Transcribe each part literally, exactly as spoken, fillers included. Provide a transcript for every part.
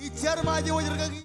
Ij jar ṃajeṃ wōj rikaki.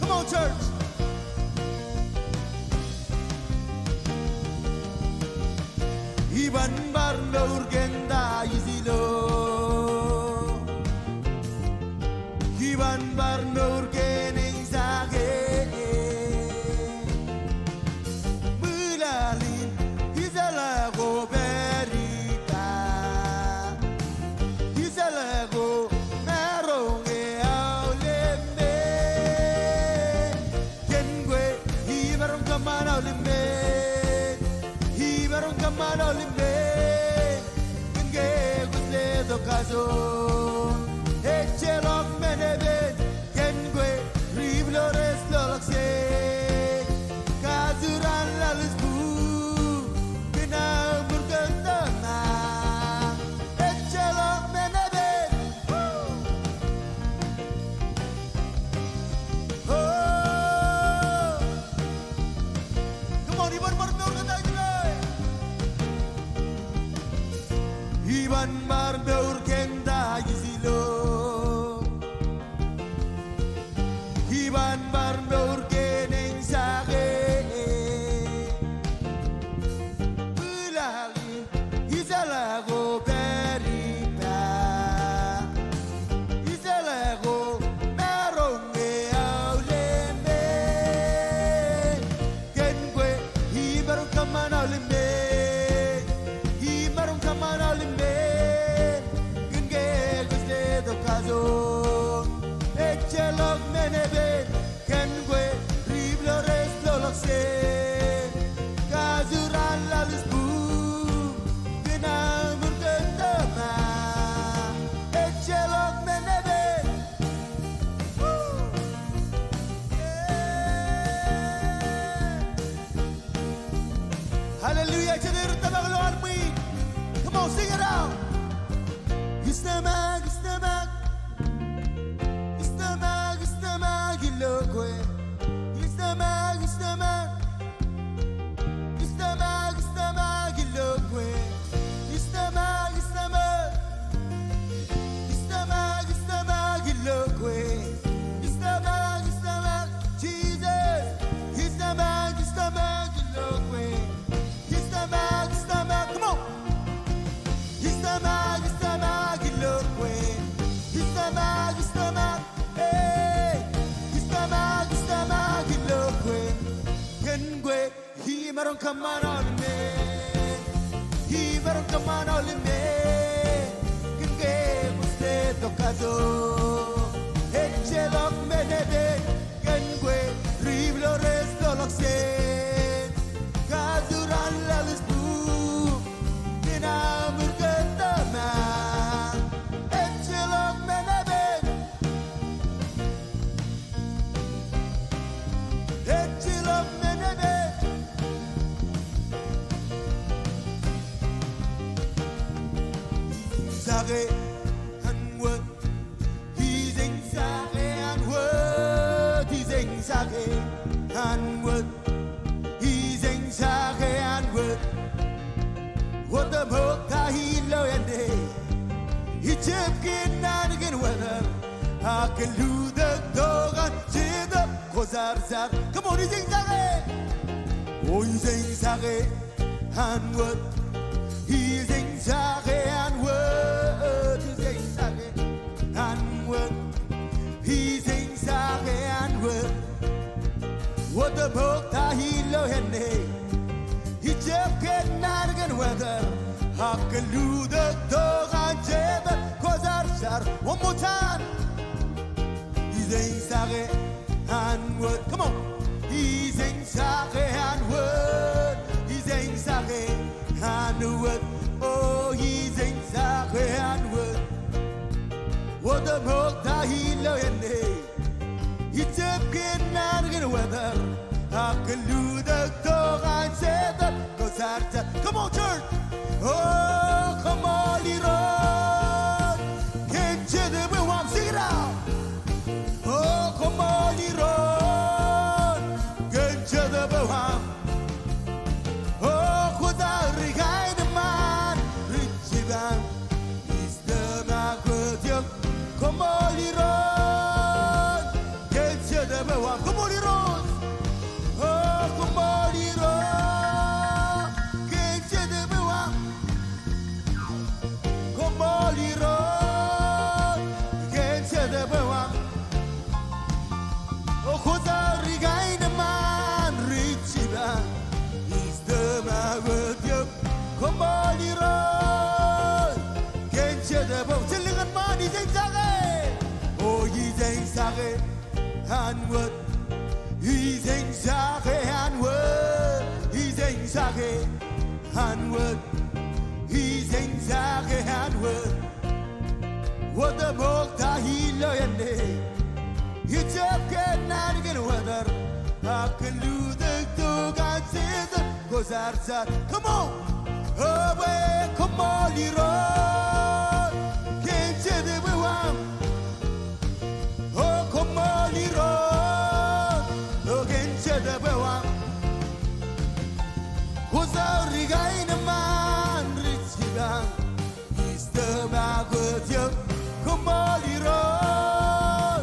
Come on, church. Iban bar mour kein ta ij ilo. Iban bar mour kein eñjake. Ṃwilaḷ in, ijeḷā ko pād ippa. Ijeḷā ko maroñ ke aolep men. Kōn kwe imaroñ kōṃṃan aolep men. Imaroñ kōṃṃan aolep men. Kōn ke kwōj letok kajoor. Ejjeḷọk men epen. Kōn kwe ri Flores ḷoḷọk sej. Kajur an laḷ ej buk. Kōn aṃ ur kōn tōmak. Ejjeḷọk men epen. Woo! Oh! Come on, iban bar mour kein ta ij ilo. Iban bar mour kein ta ij ilo. Iban bar mour kein eñjake. Ṃwilaḷ in, ijeḷā ko pād ippa. Ijeḷā ko maroñ ke aolep men. Kōn kwe imaroñ kōṃṃan aolep men. Imaroñ kōṃṃan aolep men. Kōn ke kwōj letok kajoor. Ejjeḷọk men epen. Kōn kwe ri Flores ḷoḷọk sej. Kajur an laḷ ej buk. Kōn aṃ ur kōn tōmak. Ejjeḷọk men epen. Woo! Yeah. Hallelujah. Jet ri tōmak ilo ad ṃwiin. Come on, sing it out. Ij tōmak, ij tōmak. Ij tōmak, ij tōmak ilo kwe. Ij tōmak, ij tōmak. Ij tōmak, ij tōmak ilo kwe. Ij tōmak, ij tōmak. Ij tōmak, ij tōmak ilo kwe. Ij tōmak, ij tōmak. Jesus. Ij tōmak, ij tōmak ilo kwe. Ij tōmak, ij tōmak. Come on. Ij tōmak, ij tōmak ilo kwe. Ij tōmak, ij tōmak. Hey. Ij tōmak, ij tōmak ilo kwe. Kōn kwe imaroñ kōṃṃan aolep men. Imaroñ kōṃṃan aolep men. Kōn ke kwōj letok kajoor. Ejjeḷọk men epen. Kōn kwe ri Flores ḷoḷọk sej. Kajur an laḷ ej buk. Kōn aṃ ur kōn tōmak. Ejjeḷọk men epen. Ejjeḷọk men epen. Eñjake an wōt. Ij eñjake an wōt, ij eñjake an wōt, ij eñjake an wōt. Wōt eo ṃook ta ilo āne, ij jab kōnnaan kōn wōt eo, ak kōn lutōk tok an Jetōb ko Sarjar. Come on, ijeñsake. O ijeñsake an wōt. Ijeñsake an wōt. Ijeñsake an wōt. Ijeñsake an wōt. Wōt ṃokta ilo āne. Ijab kōnnaan kōn wōt. Ak lutōk tok an Setan. Kwōjarjar. One more time. Ijeñsake an wōt. Come on. Ijeñsake an wōt. Ijeñsake an wōt. O ijeñsake an wōt. Wōt ṃokta ilo āne. Ijab kōnnaan kōn wōt. Ak lutōk tok an Setan. Kwōjarjar. Come on, church. O, koṃṃool Irooj kōn jetōb eo aṃ. Sing it out. O, koṃṃool Irooj kōn jetōb eo aṃ. O, kwōjarjar kain ṃaan ri jipañ. Tōmak wōt eok. Koṃṃool Irooj kōn jetōb eo aṃ. Koṃṃool Irooj. O, koṃṃool Irooj kōn jetōb eo aṃ. Koṃṃool Irooj kōn jetōb eo aṃ. O, kwōjarjar kain ṃaan ri jipañ. Tōmak wōt eok. Koṃṃool Irooj kōn jetōb eo. Jilkinḷọk ṃaan, ijeñsake. O ijeñsake an wōt. Ijeñsake an wōt. Ijeñsake an wōt. Ijeñsake an wōt. Wōt ṃokta ilo āne. Ijab kōnnaan kōn wōt. Ak lutōk tok an Setan. Kwōjarjar. Come on. O bwe koṃṃool Irooj kōn jetōb eo aṃ. O koṃṃool Irooj kōn jetōb eo aṃ. Kwōjarjar kain ṃaan ri jipañ. Tōmak wōt eok. Koṃṃool Irooj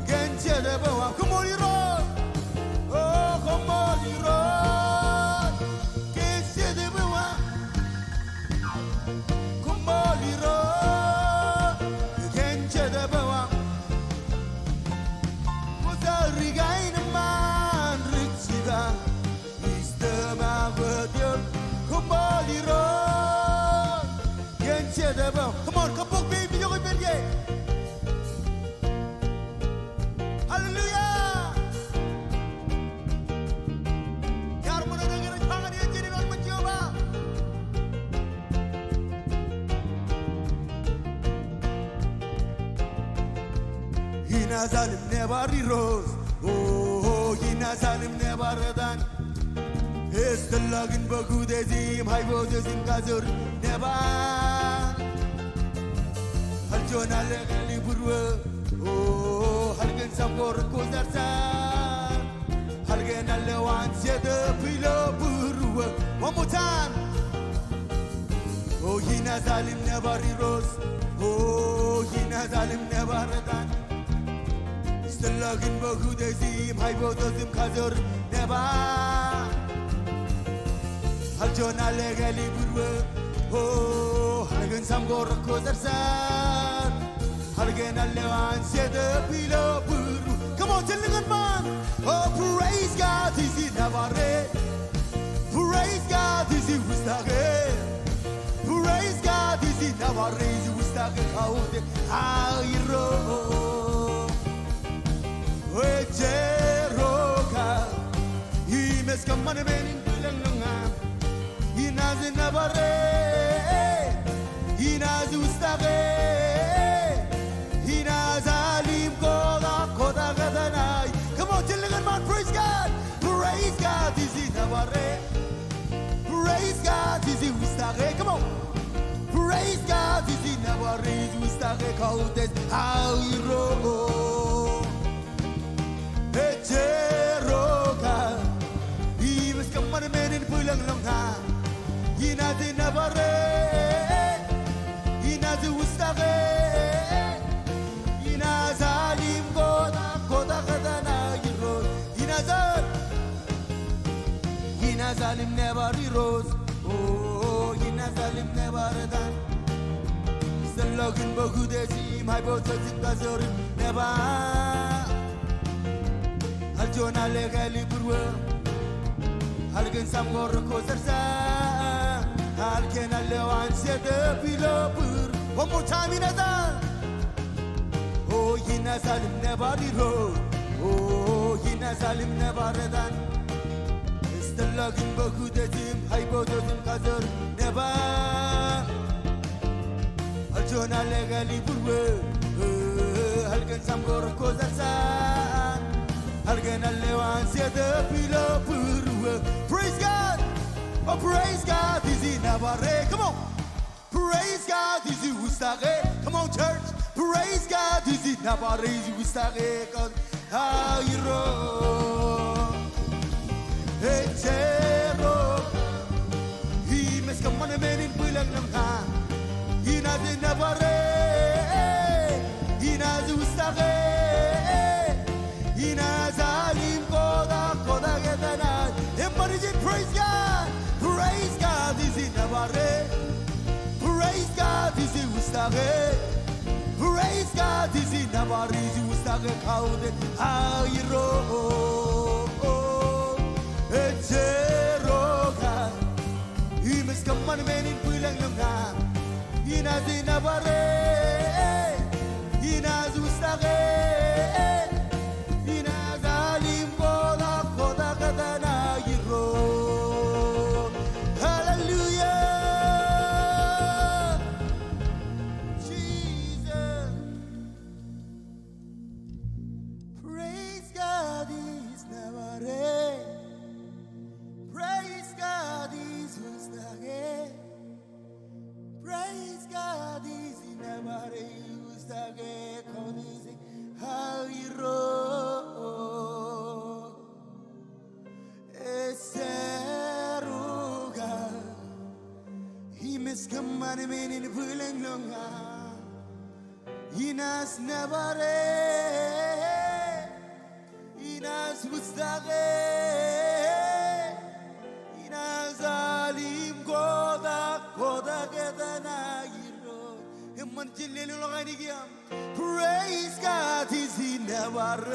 kōn jetōb eo aṃ. Koṃṃool Irooj. O koṃṃool Irooj kōn jetōb eo aṃ. Koṃṃool Irooj kōn jetōb eo aṃ. Kwōjarjar kain ṃaan ri jipañ. Tōmak wōt eok. Koṃṃool Irooj kōn jetōb eo. Come on, kabbokbwe im ijoke ippān ie. Hallelujah. Iar ṃōṇōṇō kōn ej ba ñan eō jen ilo ṃōn Jeova. Inaaj al im nebar Irooj. O, inaaj al im nebar etan. Ej tōllọk in bōk utiej im aiboojoj im kajoor im nebar. Al juon al ekāāl ibūruō. O, al kōn Sam ko rekwōjarjar. Al kōn al eo an Jetōb ilo būruō. One more time. O, inaaj al im nebar Irooj. O, inaaj al im nebar etan. Ij tōllọk in bōk utiej im aiboojoj im kajoor im nebar. Al juon al ekāāl ibūruō. O, al kōn Sam ko rekwōjarjar. Al kōn al eo an Jetōb ilo būruō. Come on, jen lōñ ñan ṃaan. O, praise God, ij nabare. Praise God, ij wūjtake. Praise God, ij nabare, ij wūjtake kautiej aō Irooj. O ej jerọk aō im ej kōṃṃan men in bwilōñlōñ aṃ. Inaaj nabare, inaaj wūjtake, inaaj al im kotak, kotak etan aō. Come on, jen lōñ ñan ṃaan, praise God. Praise God, ij nabare. Praise God, ij wūjtake. Come on. Praise God, ij nabare, ij wūjtake kautiej aō Irooj. Ej jerọk aō im ej kōṃṃan men in bwilōñlōñ aō. Inaaj nabare, inaaj wūjtake, inaaj al im kotak, kotak etan aō Irooj. Alim nebar Irooj, o, inaaj alim nebar etan. Stella kin bōk utiej im aiboojoj im kajoor im nebar. Al juon al ekāāl ibūruō. Al kōn sam ko rōk ko jersā. Al kōn al lewaan jetōb ilo bwūr. One more time, inaaj al. O, inaaj alim nebar Irooj. O, inaaj alim nebar etan. Stella kin bōk utiej im aiboojoj im kajoor im nebar. Al juon al ekāāl ibūruō. Al kōn sam ko rōk ko jersā. Al kōn al lewaan jetōb ilo bwūruō. Praise God. O, praise God iji nōbar e. Come on. Praise God iji wūjtake. Come on, church. Praise God iji nōbar e, iji wūjtake. Kōn aō Irooj. Ejjeḷọk. Im ej kōṃṃan men in bwilōñlōñ ña. Inaaj nōbar e. Inaaj wūjtake. Inaaj alim kotak, kotak etan aō. Eṃṃan ijin, praise God. Praise God iji nōbar e. Praise God iji wūjtake. Praise God iji nōbar e, iji wūjtake. Kautiej aō Irooj. Ejjeḷọk aō. Im ej kōṃṃan men in bwilōñlōñ ña. Inaaj nōbar e. Inaaj wūjtake. Inaaj alim kotak, kotak etan aō Irooj. Hallelujah. Jesus. Praise God ij nōbar e. Praise God ij wūjtake. Praise God ij nōbar e, ij wūjtake. Kautiej aō Irooj. Ejjeḷọk aō. Im ej kōṃṃan men in bwilōñlōñ ña. Inaaj nōbar e. Inaaj wūjtake. Inaaj alim kotak, kotak etan aō Irooj. Eṃṃan jen lelōñḷọk ainikien. Praise God ij nōbar e.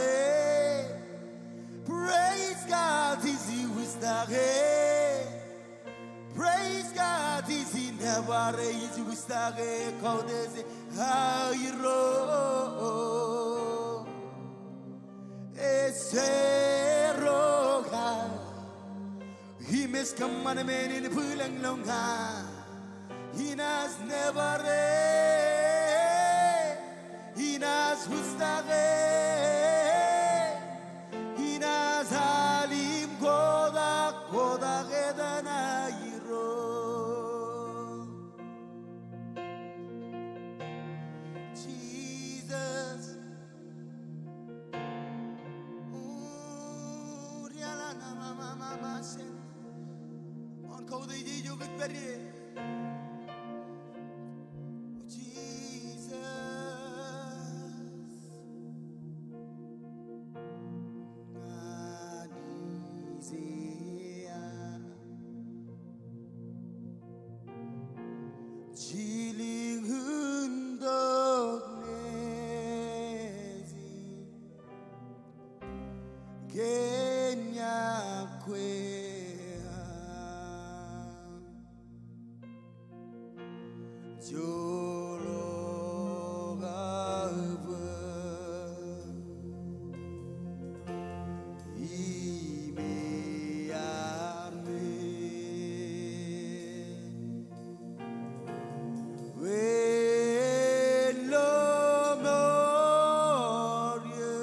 Praise God ij wūjtake. Praise God ij nōbar e, ij wūjtake. Kautiej aō Irooj. Ejjeḷọk aō. Im ej kōṃṃan men in bwilōñlōñ ña. Inaaj nōbar e. Inaaj wūjtake. Inaaj alim kotak, kotak etan aō Irooj. Jesus. Ṃool kautiej eo ijo kōj pād ie. Jesus. Ñan ije aō jilkintok nejin, kōn iọkwe aō joḷọk aō bōk im ear men wāween ḷọmọọr eō.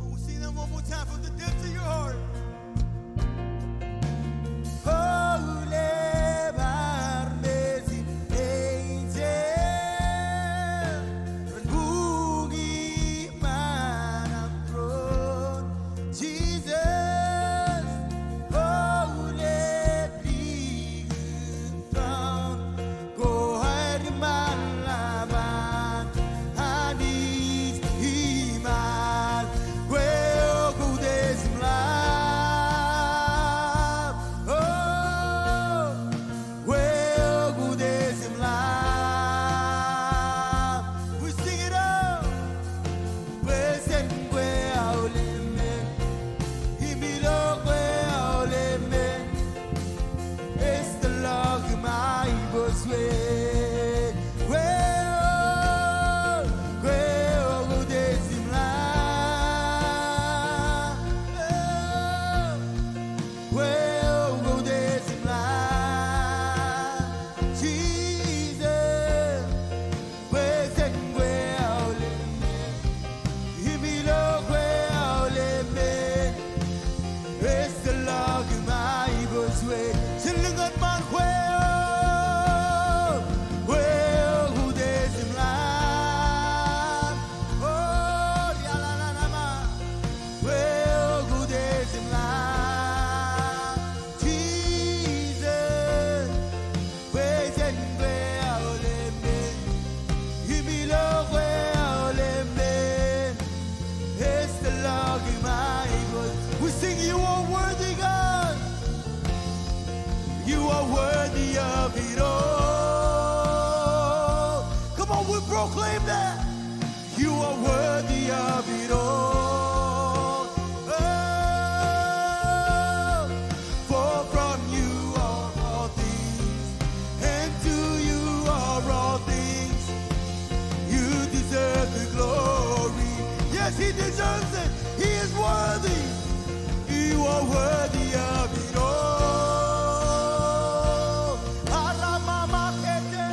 We'll sing that one more time from the depths of your heart. We sing it out. Kwe jen kwe aolep men, im ilo kwe aolep men, ej tōl ḷọk im aiboojoj. Kwe o, kwe o kodes im ḷap. Kwe o kodes im ḷap. Jesus. Kwe jen kwe aolep men, im ilo kwe aolep men, ej tōl ḷọk im aiboojoj. Jen lōñ ñan ṃaan. Kwe o, kwe o kodes im ḷap. O, iaḷaḷ anama. Kwe o kodes im ḷap. Jesus. Kwe jen kwe aolep men, im ilo kwe aolep men, ej tōl ḷọk im aiboojoj. We sing, you are worthy, God. You are worthy of it all. Come on, we proclaim that. You are worthy of it all. Oh, for from you are all things, and to you are all things. You deserve the glory. Worthy of it all. Aramamamete,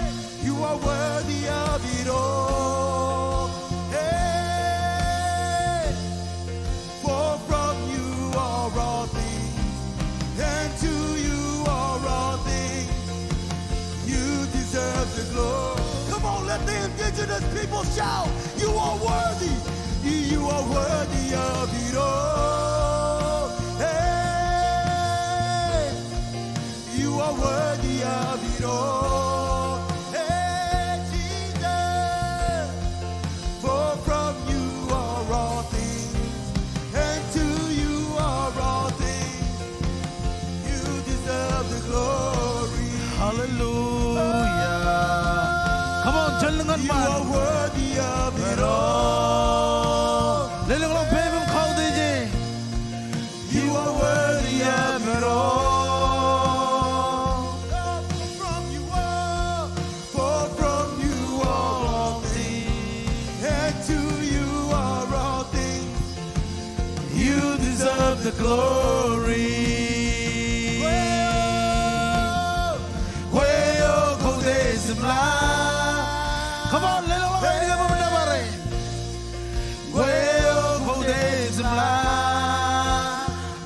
you are worthy of it all. Hey. For from you are all things, and to you are all things. You deserve the glory. Come on, let the indigenous people shout. You are worthy. You are worthy of it all. Hey. You are worthy of it all. Hey, Jesus. For from you are all things, and to you are all things. You deserve the glory. Hallelujah. Come on, jen lōñ ñan ṃaan. You are worthy of it all. Lelōñḷọk peiṃ im kautiej e. You are worthy of it all. For from you are all things, and to you are all things. You deserve the glory. Kwe eo koutiej im ḷaan. Come on, lelōñḷọk ainikiōṃṃan nōbar e. Kwe eo koutiej im ḷaan.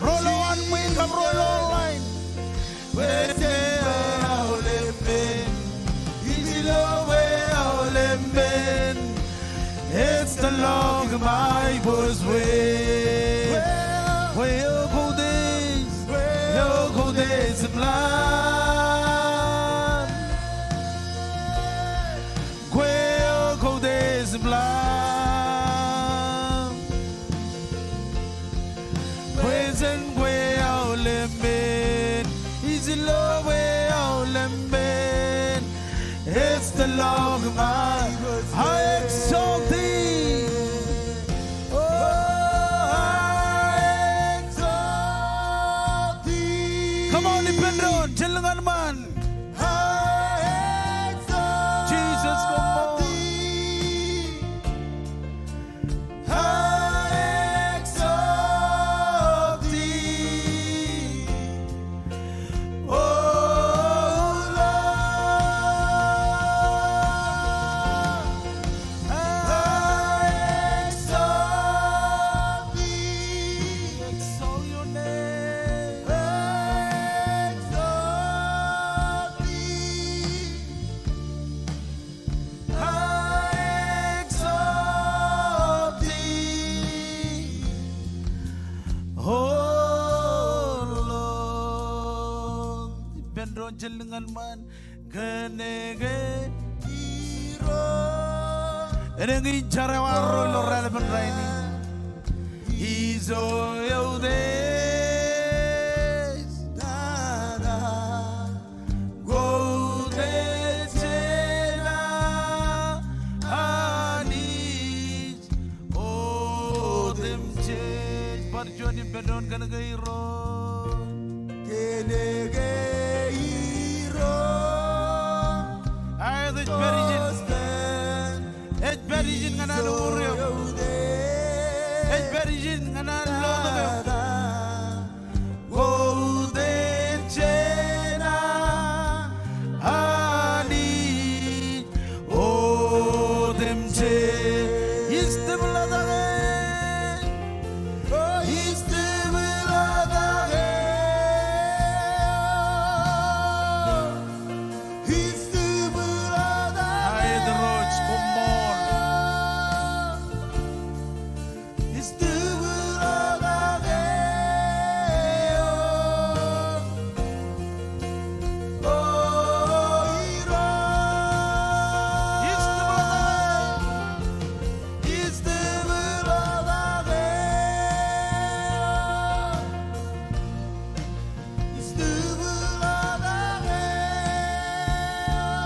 Roll ḷọk an ṃwiin kab roll ḷọk ḷain. Kwe eo aolepān, ij lo kwe eo aolepān. Extend ḷọk my voice. Kwe eo koutiej, kwe eo koutiej im ḷaan. Kwe eo koutiej im ḷaan. Kwe jen kwe aolepān. Ij lo kwe aolepān. Extend ḷọk my, I exalt thee. Oh, I exalt thee. Come on, ippān doon, jen lōñ ñan ṃaan. I exalt thee. Jesus, come on. I exalt thee, O Lord. I exalt thee. Exalt your name. I exalt thee. I exalt thee, O Lord. Ippān doon, jen lōñ ñan ṃaan. Kōnke irooj. Eñin jar eo arro ilo raelepen rainin. Ijo eutiej. Koutiej jeṇ Anij otemjej. Bar juon ippān doon, kōnke irooj. Kōnke irooj. Aet, ej pād ijin. Ej pād ijin ñan an uñūr eok. Ej pād ijin ñan an lotok eok. Koutiej jeṇ Anij otemjej. Istep ḷotak e. Istep ḷotak e. Istep ḷotak e. Aet Irooj, koṃṃool. Istep ḷotak e. O Irooj. Istep ḷotak e. Istep ḷotak e.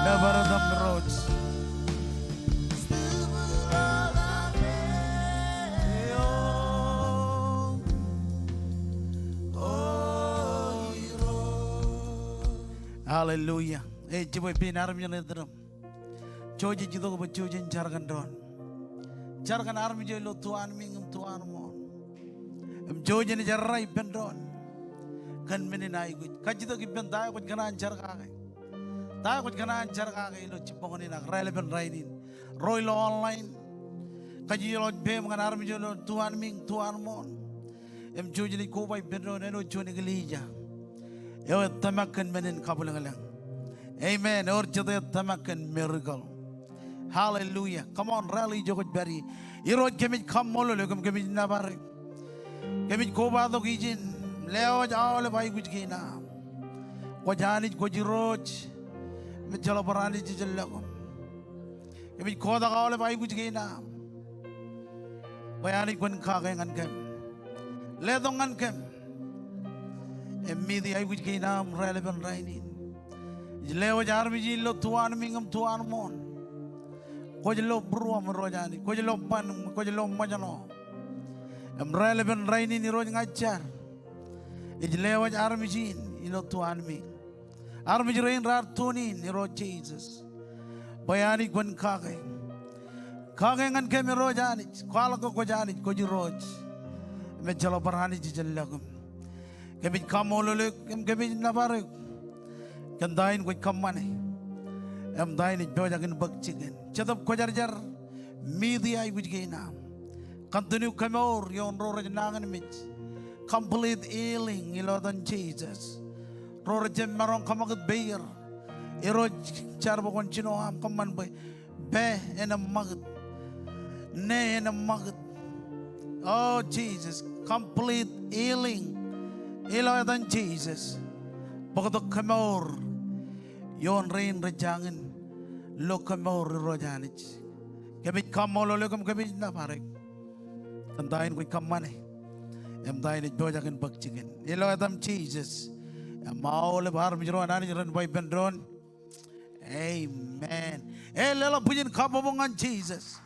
Nōbar etan Irooj. Hallelujah. Ej jibwe pein armej ṇe tūrūṃ. Jouj ej itok bwe jouj jen jar kōn doon. Jar kōn armej eo ilo tuanmiiñ im tuanmooṇ. Im jouj jen jar ippān doon. kōn men in aikuj. Kajjitōk ippān ta eo kwōj kōṇaan jar kake. Ta eo kwōj kōṇaan jar kake ilo jibboñōn in ak raelepen rainin. Ro ilo online, kajjitōk ippām ñan armej ilo tuanmiiñ, tuanmooṇ. Im jouj im koba ippān doon āinwōt juon eklejia eo ej tōmak kōn men in kabwilōñlōñ. Amen. Ewōr jete ej tōmak kōn miracle. Hallelujah. Come on, rally ijo kwōj pād ie. Irooj, kōmij kaṃṃoolol eok im kōmij nōbar eok. Kōmij kobatok ijin, lewōj aolep aikuj kein aṃ. Kwōj Anij, kwōj Irooj im ejjeḷọk bar anij ijellọkūṃ. Kōmij kotak aolep aikuj kein aṃ. Bwe Anij kwōn kake ñan kōm. Letok ñan kōm im miti aikuj kein aṃ raelepen rainin. Ij lewōj armej in ilo tuanmiiñ im tuanmooṇ. Kwōj lo būruōm Irooj Anij, kwōj lo ban, kwōj lo ṃōjṇọ. Im raelepen rainin Irooj ña ij jar. Ij lewōj armej in ilo tuanmiiñ. Armej rein raar tune in Irooj Jisōs. Bwe Anij kwōn kake. Kake ñan kōm Irooj Anij, kwaḷọk ke kwōj Anij, kwōj Irooj. Im ejjeḷọk bar anij ijellọkūṃ. Kōmij kaṃṃoolol eok, im kōmij nōbar eok. Kōn ta in kwōj kōṃṃane. Im ta in ej pojak in bōk jikin. Jetōb Kwōjarjar, miti aikuj kein aṃ. Continue kemour ioon ro rej nañinmej. Complete healing ilo etan Jisōs. Ro rej jab maroñ kōṃakūt peier. Irooj jar bwe kwōn jino aṃ kōṃṃan bwe pā en ṃakūt. Nā en ṃakūt. Oh, Jesus. Complete healing ilo etan Jisōs. Bōktok kemour ioon rein rej jañin lo kemour Irooj Anij. Kōmij kaṃṃoolol eok im kōmij nōbar eok. Kōn ta in kwōj kōṃṃane. Im ta in ej pojak in bōk jikin. Ilo etaṃ Jisōs. Im aolep armej ro an Anij ren ba ippān doon, amen. Ej leḷọk bwijin kabbokbok ñan Jisōs.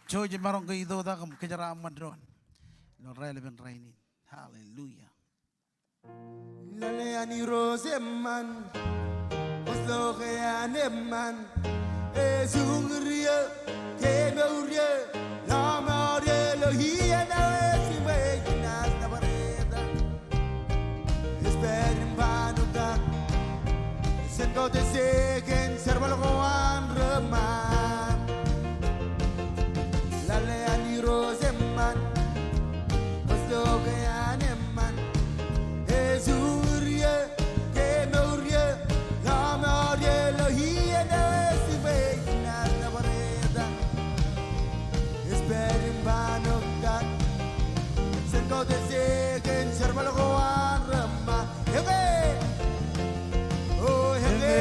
Jouj im maroñ ke itoitak im kōjeraaṃṃan doon ilo raelepen rainin. Hallelujah. Lale an Irooj eṃṃan, kwōj lo ke an eṃṃan, esuñūr eō, kemour eō, lọmọọr eō, ilo iien eo ej jibwe, ej kōṇaan nōbar etan. Ej pād im ba ṇo ta, jen kautiej kōn jerbal ko an rūṃṃan. Lale an Irooj eṃṃan, kwōj lo ke an eṃṃan, esuñūr eō, kemour eō, lọmọọr eō, ilo iien eo ej jibwe, ej kōṇaan nōbar etan. Ej pād im ba ṇo ta, jen kautiej kōn jerbal ko an rūṃṃan. Eñe. O eñe.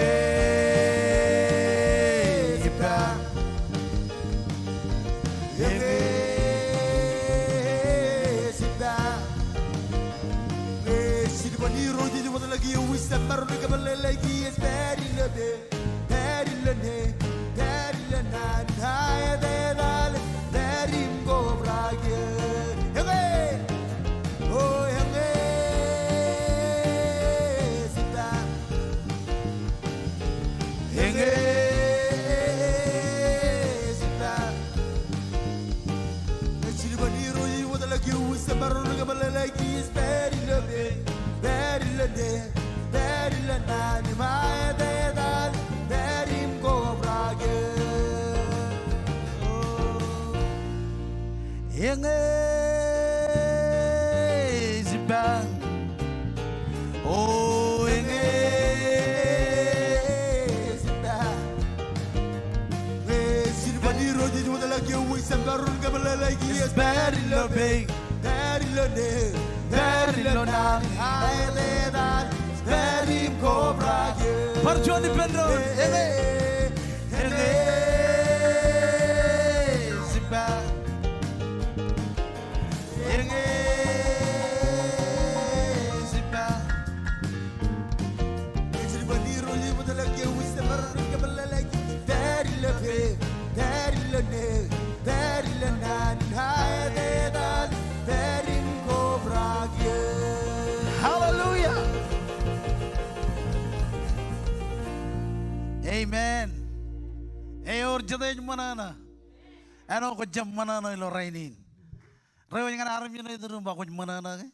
Ej ba. Eñe. Ej ba. Ej jilbōn Irooj ej wōtlọk eō ij jab maroñ in kōmeḷeḷeiki ej pād ilo peiṃ. Pād ilo neiṃ, pād ilo naan, aet etal, pād im kobrak eō. Eñe, o eñe, ej ba. Eñe, ej ba. Ej jilbōn Irooj ej wōtlọk eō ij jab maroñ in kōmeḷeḷeiki ej pād ilo peiṃ, pād ilo neiṃ, pād ilo naan, im aet etal, pād im kobrak eō. Eñe, ej ba. O eñe, ej ba. Ej jilbōn Irooj ej wōtlọk eō ij jab maroñ in kōmeḷeḷeiki ej pād ilo peiṃ, pād ilo neiṃ, pād ilo naan, aet etal, pād im kobrak eō. Bar juon ippān doon, eñe. Eñe, ej ba. Eñe, ej ba. Ej jilbōn Irooj ej wōtlọk eō ij jab maroñ in kōmeḷeḷeiki. Pād ilo peiṃ, pād ilo neiṃ, pād ilo naan, aet etal, pād im kobrak eō. Hallelujah. Amen. Ewōr jete ej ṃōṇōṇō. Āinwōt kwōj jab ṃōṇōṇō ilo rainin. Reiwōj ñan armej ṇe iturin ba kwōj ṃōṇōṇō ke?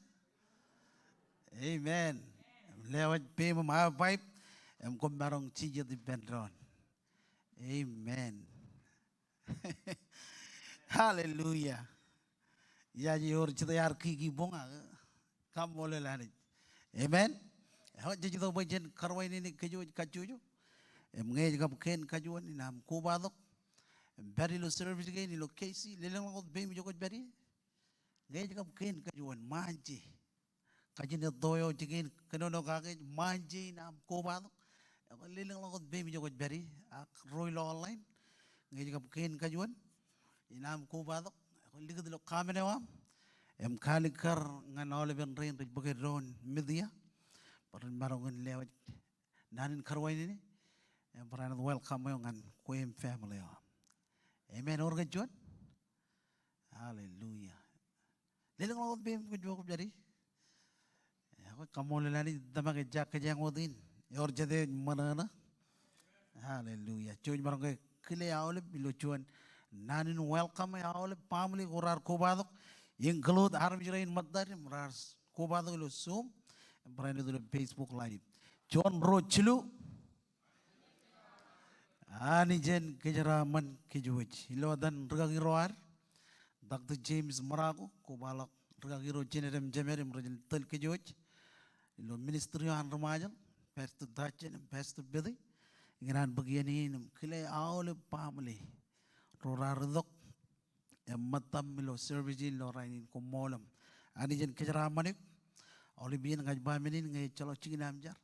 Amen. Im lewōj peiṃ im aō pipe im koṃ maroñ jijet ippān doon. Amen. Hallelujah. Ijaje ewōr jete ear kiki boñ ak kaṃṃoolol Anij. Amen. Eo jej itok bwe jen karuwainene kōjwōj kajjojo. Im ñe ej kab kein kajuon in aṃ kobatok im pād ilo service kein ilo K C, lelōñḷọk wōt peiṃ ijo kwōj pād ie. Ñe ej kab kein kajuon, ṃaanje. Kajin etto eo jikin kōnono kake ej ṃaanje in aṃ kobatok. Ekwe lelōñḷọk wōt peiṃ ijo kwōj pād ie, ak ro ilo online. Ñe ej kab kein kajuon in aṃ kobatok, ekwe likūt ilo comment eo aṃ. Im kaalikkar ñan aolepen rein rej bōk eddoin media bwe ren maroñ in lewōj naan in karuwainene. Im barāinwōt welcome eo ñan kwe im family eo aṃ. Amen. Ewōr kajjuon? Hallelujah. Lelōñḷọk wōt peiṃ kōjwōj kwōj pād ie. Ekwe kaṃṃoolol Anij, tōmak ejja kōjeañ wōt in. Ewōr jete ej ṃōṇōṇō? Hallelujah. Jouj maroñ ke kile aolep ilo juon naan in welcome e aolep family ko raar kobatok, include armej rein ṃōttad im raar kobatok ilo Zoom im barāinwōt ilo Facebook Live. Juon, ruo, jilu. Anij en kōjeraaṃṃan kōjwōj. Ilo etan rūkaki ro ad, Doctor James Morocco, kobaḷọk rūkaki ro Jeanette im Jemed im rej tōl kōjwōj. Ilo ministry eo an ri Ṃajeḷ, Pastor Tajen im Pastor Betty, ikōṇaan bōk iien in im kile aolep family ro raar itok im ṃōttaṃ ilo service in ilo rainin. Koṃṃool im Anij en kōjeraaṃṃan eok. Aolep iien ña ij ba men in ñe ejjeḷọk jikin aṃ jar,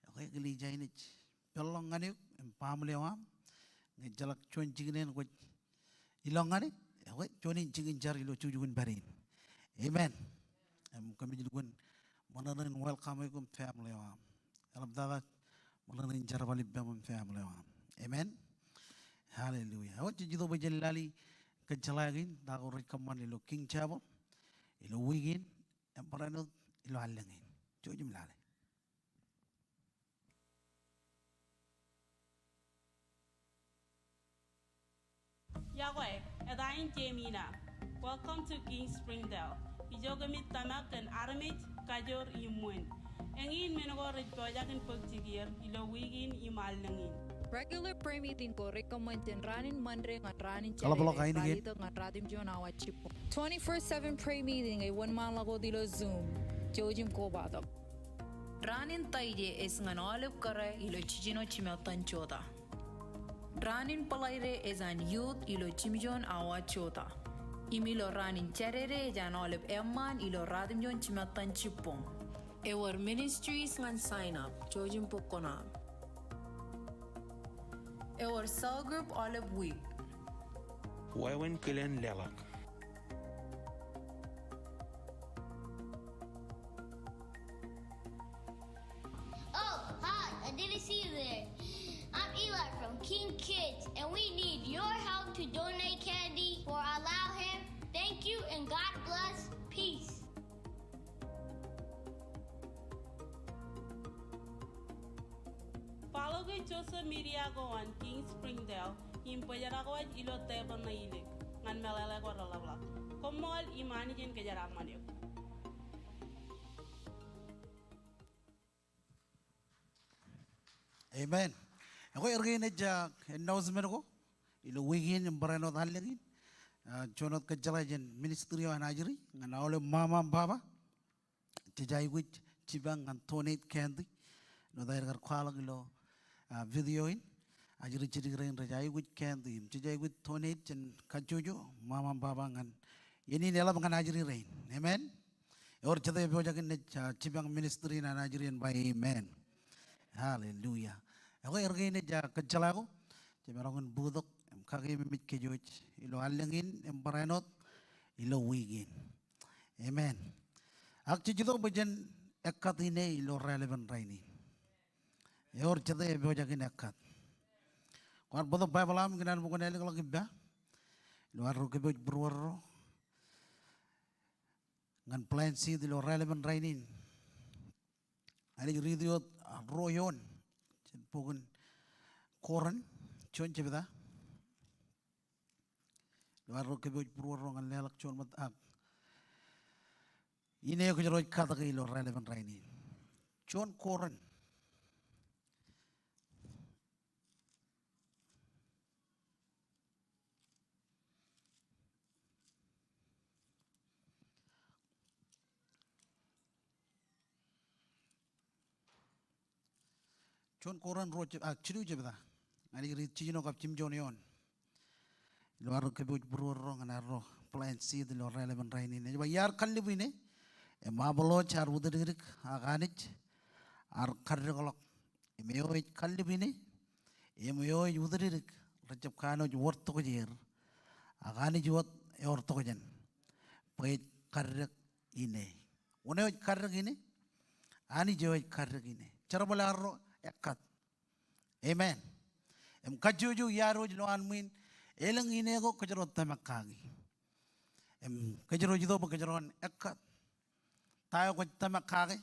ekwe eklejia in ej peḷḷọk ñan eok im family eo aṃ. Ñe ejjeḷọk juon jikin eṇ kwōj ilọk ñan e, ekwe juon in jikin jar ilo jukjuk in pād in. Amen. Im kōmij lukkuun ṃōṇōṇō in welcome eok im family eo aṃ. Eḷaptata ṃōṇōṇō in jerbal ippaṃ im family eo aṃ. Amen. Hallelujah. Eo jej itok bwe jen lale kōjjeḷā kein ta ko rej kōṃṃan ilo King Chapel ilo wiik in im barāinwōt ilo allōñ in. Jouj im lale. Iọkwe, eta in Jemina. Welcome to King Springdale. Ijo kōmij tōmak kōn armej, kajoor im wūn. Eñin men ko rej pojak in bōk jikier ilo wiik in im allōñ in. Regular prayer meeting ko rej kōṃṃan jān raan in Monday ñan raan in Saturday, ralitōk ñan ratimjuon awa jibboñ. Twenty-four seven prayer meeting ej wōnṃaanḷọk wōt ilo Zoom. Jouj im kobatok. Raan in Taijeḷ ej ñan aolep kōrā ilo jiljino jimattan jota. Raan in Bōḷaide ej an youth ilo jimjuon awa jota. Im ilo raan in Jādede ej an aolep eṃṃaan ilo ratimjuon jimattan jibboñ. Ewōr ministries ñan sign up, jouj im bōk kuṇaaṃ. Ewōr cell group aolep wiik. Wāween kilen leḷọk. Oh, hi, I didn't see you there. I'm Eli from King Kids, and we need your help to donate candy for Allow Him. Thank you and God bless. Peace. Follow ke social media ko an King Springdale im bōjrak wōj ilo tepel ṇe ilikin ñan meḷeḷe ko reḷapḷọk. Koṃṃool im Anij en kōjeraaṃṃan eok. Amen. Ekwe er kein ej, ah, announcement ko ilo wiik in im barāinwōt allōñ in. Ah, juon wōt kōjjeḷā jān ministry eo an ajri ñan aolep ṃaṃa im baba. Jej aikuj jipañ ñan donate candy. Āinwōt aer kar kwaḷọk ilo, ah, video in. Ajri jidik rein rej aikuj candy im jej aikuj donate jān kajjojo ṃaṃa im baba ñan iien in eḷap ñan ajri rein. Amen. Ewōr jete epojak in ej, ah, jipañ ministry in an ajri en ba amen. Hallelujah. Ekwe er kein ej, ah, kōjjeḷā ko, jemaroñ in bōktok im kakeememej kōjwōj ilo allōñ in im barāinwōt ilo wiik in. Amen. Ak jej itok bwe jen ekkat ine ilo raelepen rainin. Ewōr jete epojak in ekkat? Kwaar bōktok Baibōḷ aṃ, ikōṇaan bwe kwōn ālōkḷọk ippa ilo arro kōpooj būruorro ñan plan sheet ilo raelepen rainin. Ij riiti wōt, ah, ruo eoon jān bok in Korint, juon jebta. Ilo arro kōpooj būruorro ñan leḷọk juon ṃōttan ak ine kōjro ej katōke ilo raelepen rainin. Juon Korint. Juon Korint ruo jab-, ah, jilu jebta. Ña ij riit jiljino kab jimjuon eoon. Ilo arro kōpooj būruorro ñan arro plant seed ilo raelepen rainin. Ej ba iar kallib ine, im Apolos ear utdikdik, ak Anij ear kaddekḷọk. Im eo ej kallib ine, im eo ej utdikdik, rejjab kanooj wōr tokjān er, ak Anij wōt ewōr tokjān, bwe ej kaddek ine. Wōn eo ej kaddek ine? Anij eo ej kaddek ine. Jerbal arro ekkat. Amen. Im kajjojo iaad wōj ilowaan ṃwiin, elōñ ine ko kōjro tōmak kaki. Im kōjro ej itok bwe kōjro en ekkat. Ta eo kwōj tōmak kake,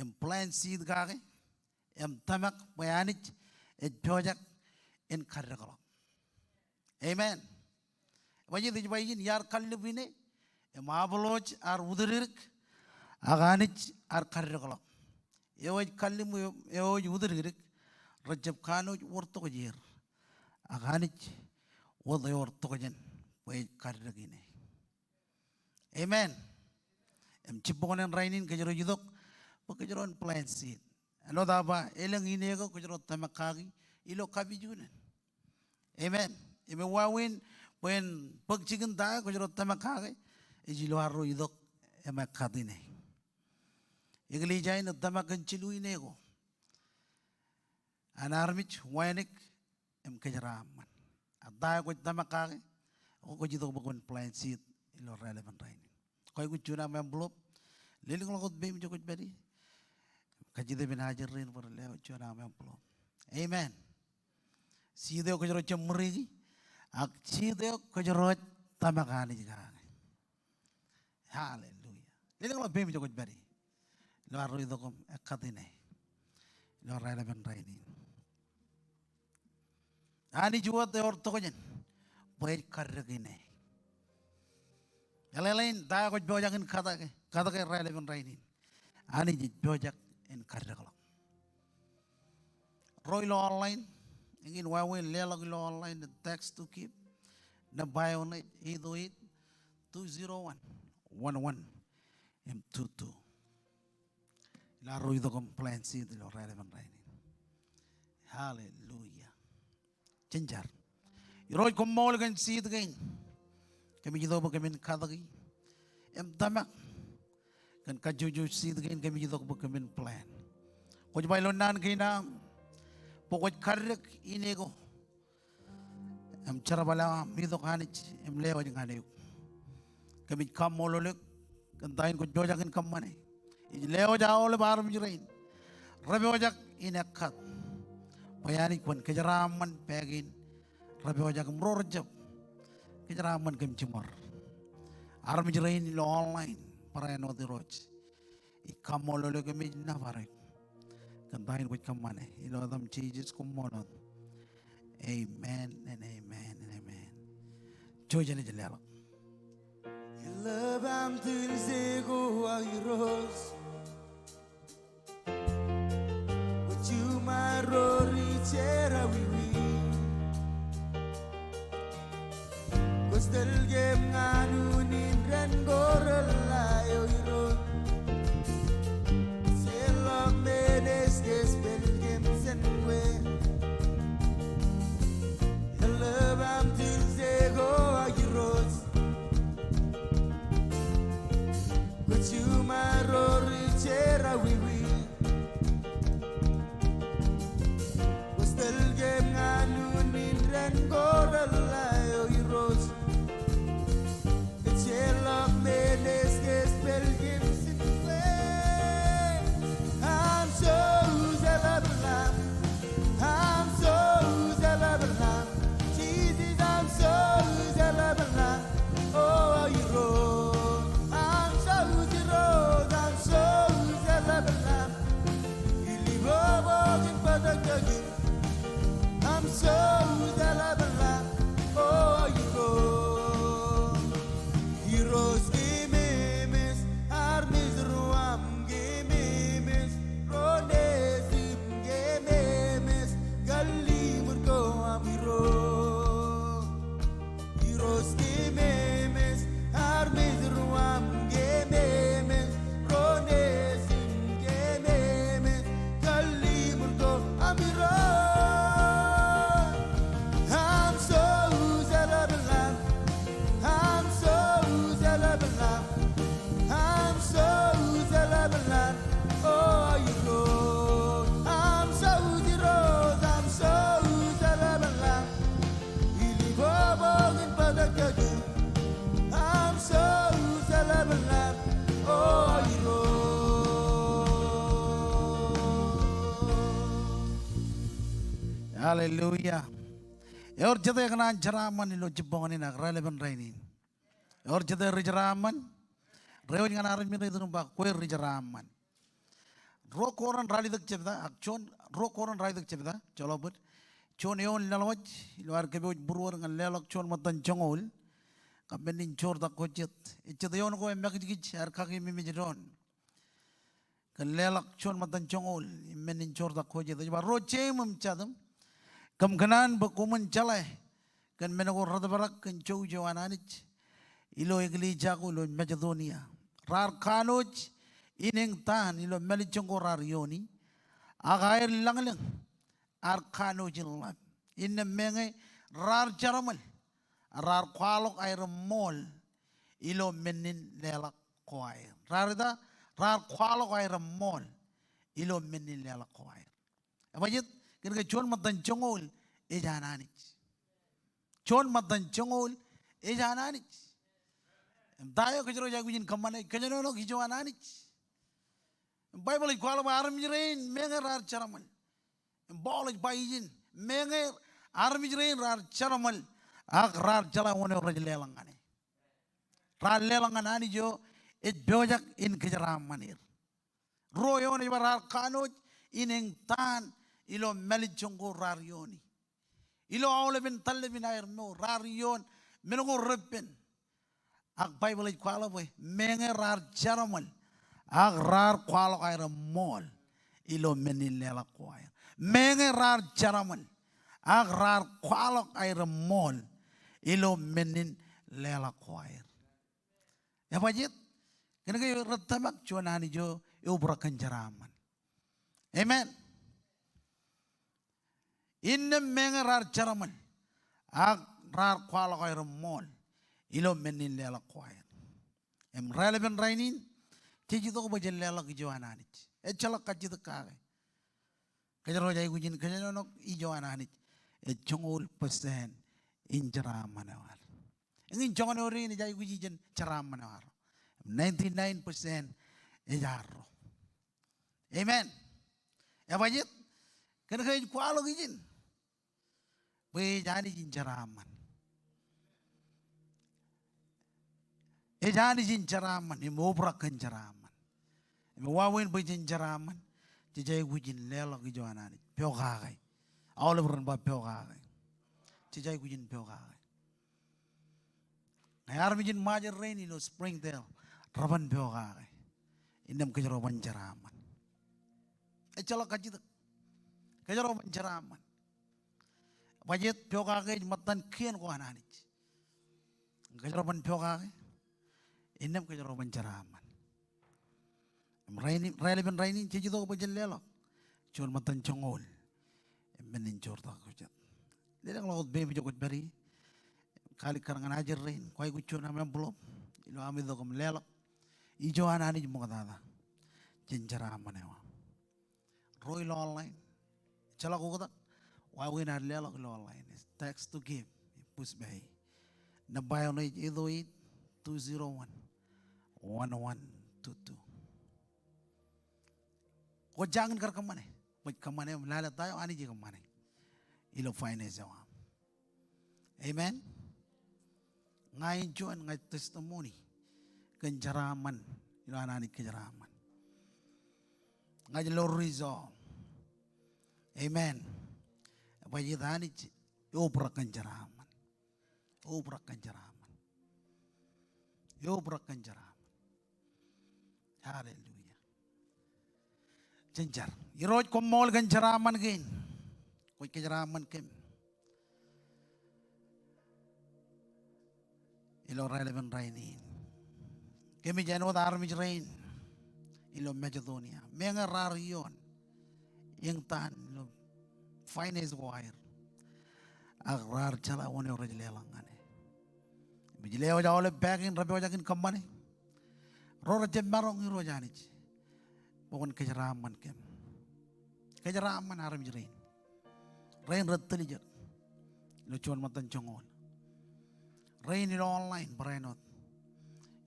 im plant seed kake, im tōmak bwe Anij ej pojak in kaddekḷọk. Amen. Bajjek ej ba ijin iar kallib ine, im Apolos ear utdikdik, ak Anij ear kaddekḷọk. Eo ej kallib, eo ej utdikdik, rejjab kanooj wōr tokjān er, ak Anij wōt ewōr tokjān, bwe ej kaddek ine. Amen. Im jibboñōn rainin kōjro ej itok bwe kōjro en plant seed. Āinwōt aō ba, elōñ ine ko kōjro tōmak kaki ilo kapijuknen. Amen. Im ewāween bwe en bōk jikin ta eo kōjro tōmak kake, ej ilo arro itok im ekkat ine. Eklejia in ej tōmak kōn jilu ine ko. An armej, wānōk, im kōjeraaṃṃan. Ak ta eo kwōj tōmak kake, kwōj itok bwe kwōn plant seed ilo raelepen rainin. Kwōj aikuj juon aṃ envelope, lelōñḷọk wōt peiṃ ijo kwōj pād ie. Kajjitōk ippān ajri rein bwe ren lewōj juon aṃ envelope. Amen. Seed eo kōjro jab ṃōriki, ak seed eo kōjro ej tōmak Anij kake. Hallelujah. Lelōñḷọk peiṃ ijo kwōj pād ie. Ilo arro itok im ekkat ine. Ilo raelepen rainin. Anij wōt ewōr tokjān bwe ej kaddek ine. Eḷeḷein ta eo kwōj pojak in katake, katake raelepen rainin, Anij ej pojak in kaddekḷọk. Ro ilo online, eñin wāween leḷọk ilo online, text to give. Nōṃba eo ṇe ej eight oh eight, two zero one, one one, im two two. Ilo arro itok im plant seed ilo raelepen rainin. Hallelujah. Jen jar. Irooj, koṃṃool kōn seed kein kōmij itok bwe kōmin katōki im tōmak kōn kajjojo seed kein kōmij itok bwe kōmin plant. Kwōj ba ilo naan kein aṃ bwe kwōj kaddek ine ko im jerbal eo aṃ itok Anij im lewōj ñan eok. Kōmij kaṃṃoolol eok kōn ta in kwōj pojak in kōṃṃane. Ij lewōj aolep armej rein rej pojak in ekkat bwe Anij kwōn kōjeraaṃṃan pā kein rej pojak im ro rejjab kōjeraaṃṃan kōm jiṃor. Armej rein ilo online barāinwōt Irooj. Ij kaṃṃoolol eok im ij nōbar eok kōn ta in kwōj kōṃṃane. Ilo etaṃ Jisōs, koṃṃool wōt. Amen and amen and amen. Jouj jen leḷọk. Eḷap aṃ tilse ko aō Irooj. Kwōj juṃaroñ ri jerọwiwi. Kwōj tōl kōm ñan unin dān ko reḷḷā eo Irooj. Ejjeḷọk men ej kōjepel kōm jān kwe. Eḷap aṃ tilse ko aō Irooj. Kwōj juṃaroñ ri jerọwiwi. Kwōj tōl kōm ñan unin dān ko reḷḷā eo Irooj. Ejjeḷọk men ej kōjepel kōm Hallelujah. Ewōr jete ekōṇaan jeraaṃṃan ilo jibboñōn in ak raelepen rainin? Ewōr jete ri jeraaṃṃan? Reiwōj ñan armej eo iturūṃ im ba, kwe ri jeraaṃṃan. Ruo Korint ralitōk jebta, ak juon, Ruo Korint ralitōk jebta, joḷọk bōd. Juon eoon laḷwōj ilo ad kōpooj būruod ñan leḷọk juon ṃōttan joñoul. Kab men in joortak ko jet. Ej jet eoon ko emakijkij ad kakememej doon kōn leḷọk juon ṃōttan joñoul im men in joortak ko jet. Ej ba, ro jeiṃ im jatūṃ, kōm kōṇaan bwe koṃwin jeḷā kōn men ko retōprak kōn jouj eo an Anij ilo eklejia ko ilo Masedonia. Raar kanooj in eñtaan ilo mālejjoñ ko raar iooni, ak aer lañlōñ ar kanooj in ḷap. Innām meñe raar jeraṃōl, raar kwaḷọk aer ṃool ilo men in leḷọk ko aer. Raar ita, raar kwaḷọk aer ṃool ilo men in leḷọk ko aer. Ebajeet? Kōnke juon ṃōttan joñoul ej an Anij. Juon ṃōttan joñoul ej an Anij. Im ta eo kōjro ej aikuj in kōṃṃane? Kōjenolọk ijo an Anij. Im Baibōḷ ej kwaḷọk bwe armej rein meñe raar jeraṃōl. Im Paul ej ba ijin, meñe armej rein raar jeraṃōl ak raar jeḷā wōn eo rej leḷọk ñan e. Raar leḷọk ñan Anij eo ej pojak in kōjeraaṃṃan er. Ruo eoon ej ba raar kanooj in eñtaan ilo mālejjoñ ko raar iooni. Ilo aolepen tallepin aer mour raar ioon men ko reppen. Ak Baibōḷ ej kwaḷọk bwe meñe raar jeraṃōl ak raar kwaḷọk aer ṃool ilo men in leḷọk ko aer. Meñe raar jeraṃōl ak raar kwaḷọk aer ṃool ilo men in leḷọk ko aer. Ebajeet? Kōnke rej tōmak juon Anij eo eobrak kōn jeraaṃṃan. Amen. Innām meñe raar jeraṃōl ak raar kwaḷọk aer ṃool ilo men in leḷọk ko aer. Im raelepen rainin, jej itok bwe jen leḷọk ijo an Anij. Ejjeḷọk kajjitōk kake. Kōjro ej aikuj in kōjenolọk ijo an Anij. Ej joñoul percent in jeraaṃṃan eo ad. Eñin joñan eo dein ej aikuj ijin jeraaṃṃan eo arro. Ninety-nine percent ej arro. Amen. Ebajeet? Kōnke ej kwaḷọk ijin bwe ej Anij in jeraaṃṃan. Ej Anij in jeraaṃṃan im obrak kōn jeraaṃṃan. Im wāween bwe jen jeraaṃṃan, jej aikuj in leḷọk ijo an Anij. Pokake. Aolep ren ba pokake. Jej aikuj in pokake. Ñe armej in Ṃajeḷ rein ilo Springdale reban pokake, innām kōjro ban jeraaṃṃan. Ejjeḷọk kajjitōk. Kōjro ban jeraaṃṃan. Ebajeet? Pokake ej ṃōttan kien ko an Anij. Kōjro ban pokake, innām kōjro ban jeraaṃṃan. Im rainin, raelepen rainin, jej itok bwe jen leḷọk juon ṃōttan joñoul im men in joortak ko jet. Lelōñḷọk wōt peiṃ ijo kwōj pād ie. Kaalikkar ñan ajri rein, kwōj aikuj juon aṃ envelope ilo aṃ itok im leḷọk ijo an Anij ṃoktata jān jeraaṃṃan eo aṃ. Ro ilo online, ejjeḷọk oktak, wāween ad leḷọk ilo online. Text to give, Pushpay. Nōṃba eo ṇe ej eight oh eight, two zero one, one one two two. Kwōj jañin kar kōṃṃane, kwōj kōṃṃane im lale ta eo Anij ekōṃṃane ilo finance eo aṃ. Amen. Ña in juon, ña ij testimony kōn jeraaṃṃan ilo an Anij kōjeraaṃṃan. Ña ij lo result. Amen. Ebajeet? Anij eobrak kōn jeraaṃṃan. Eobrak kōn jeraaṃṃan. Eobrak kōn jeraaṃṃan. Hallelujah. Jen jar. Irooj, koṃṃool kōn jeraaṃṃan kein. Kwōj kōjeraaṃṃan kōm ilo raelepen rainin. Kōmij āinwōt armej rein ilo Masedonia, meñe raar ioon eñtaan ilo finance ko aer, ak raar jeḷā wōn eo rej leḷọk ñan e. Im ij lewōj aolep packing rej pojak in kōṃṃane. Ro rejjab maroñ, Irooj Anij, bwe kwōn kōjeraaṃṃan kōm. Kōjeraaṃṃan armej rein. Rein rej tiljek ilo juon ṃōttan joñoul. Rein ilo online barāinwōt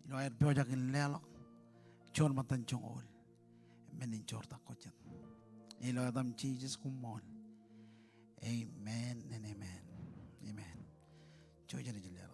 ilo aer pojak in leḷọk juon ṃōttan joñoul im men in joortak ko jet. Ilo etaṃ Jisōs, koṃṃool. Amen and amen. Amen. Jouj im leḷọk.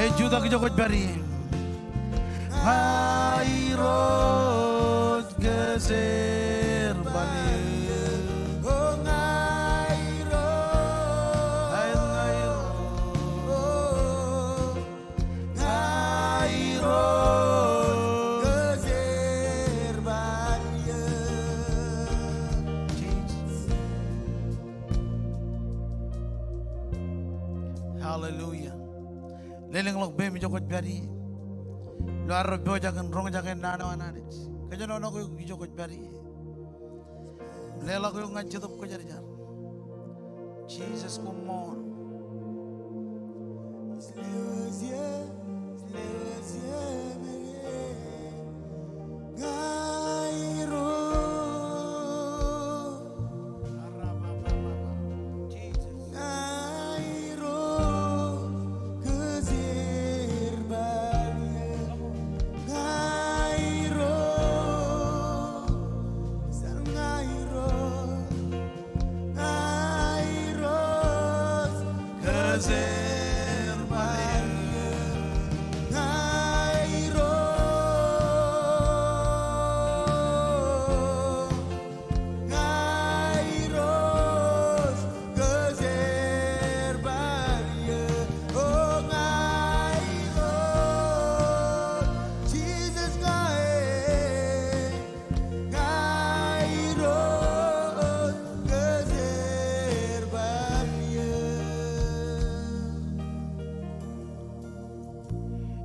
Ej jutak ijo kwōj pād ie. Ña Irooj kōjerbal ie. Ña Irooj. Hallelujah. Lelōñḷọk peiṃ ijo kwōj pād ie. Ilo arro pojak in roñjake naan eo an Anij. Kōjenolọk eok ijo kwōj pād ie. Leḷọk eok ñan Jetōb Kwōjarjar. Jesus, koṃṃool.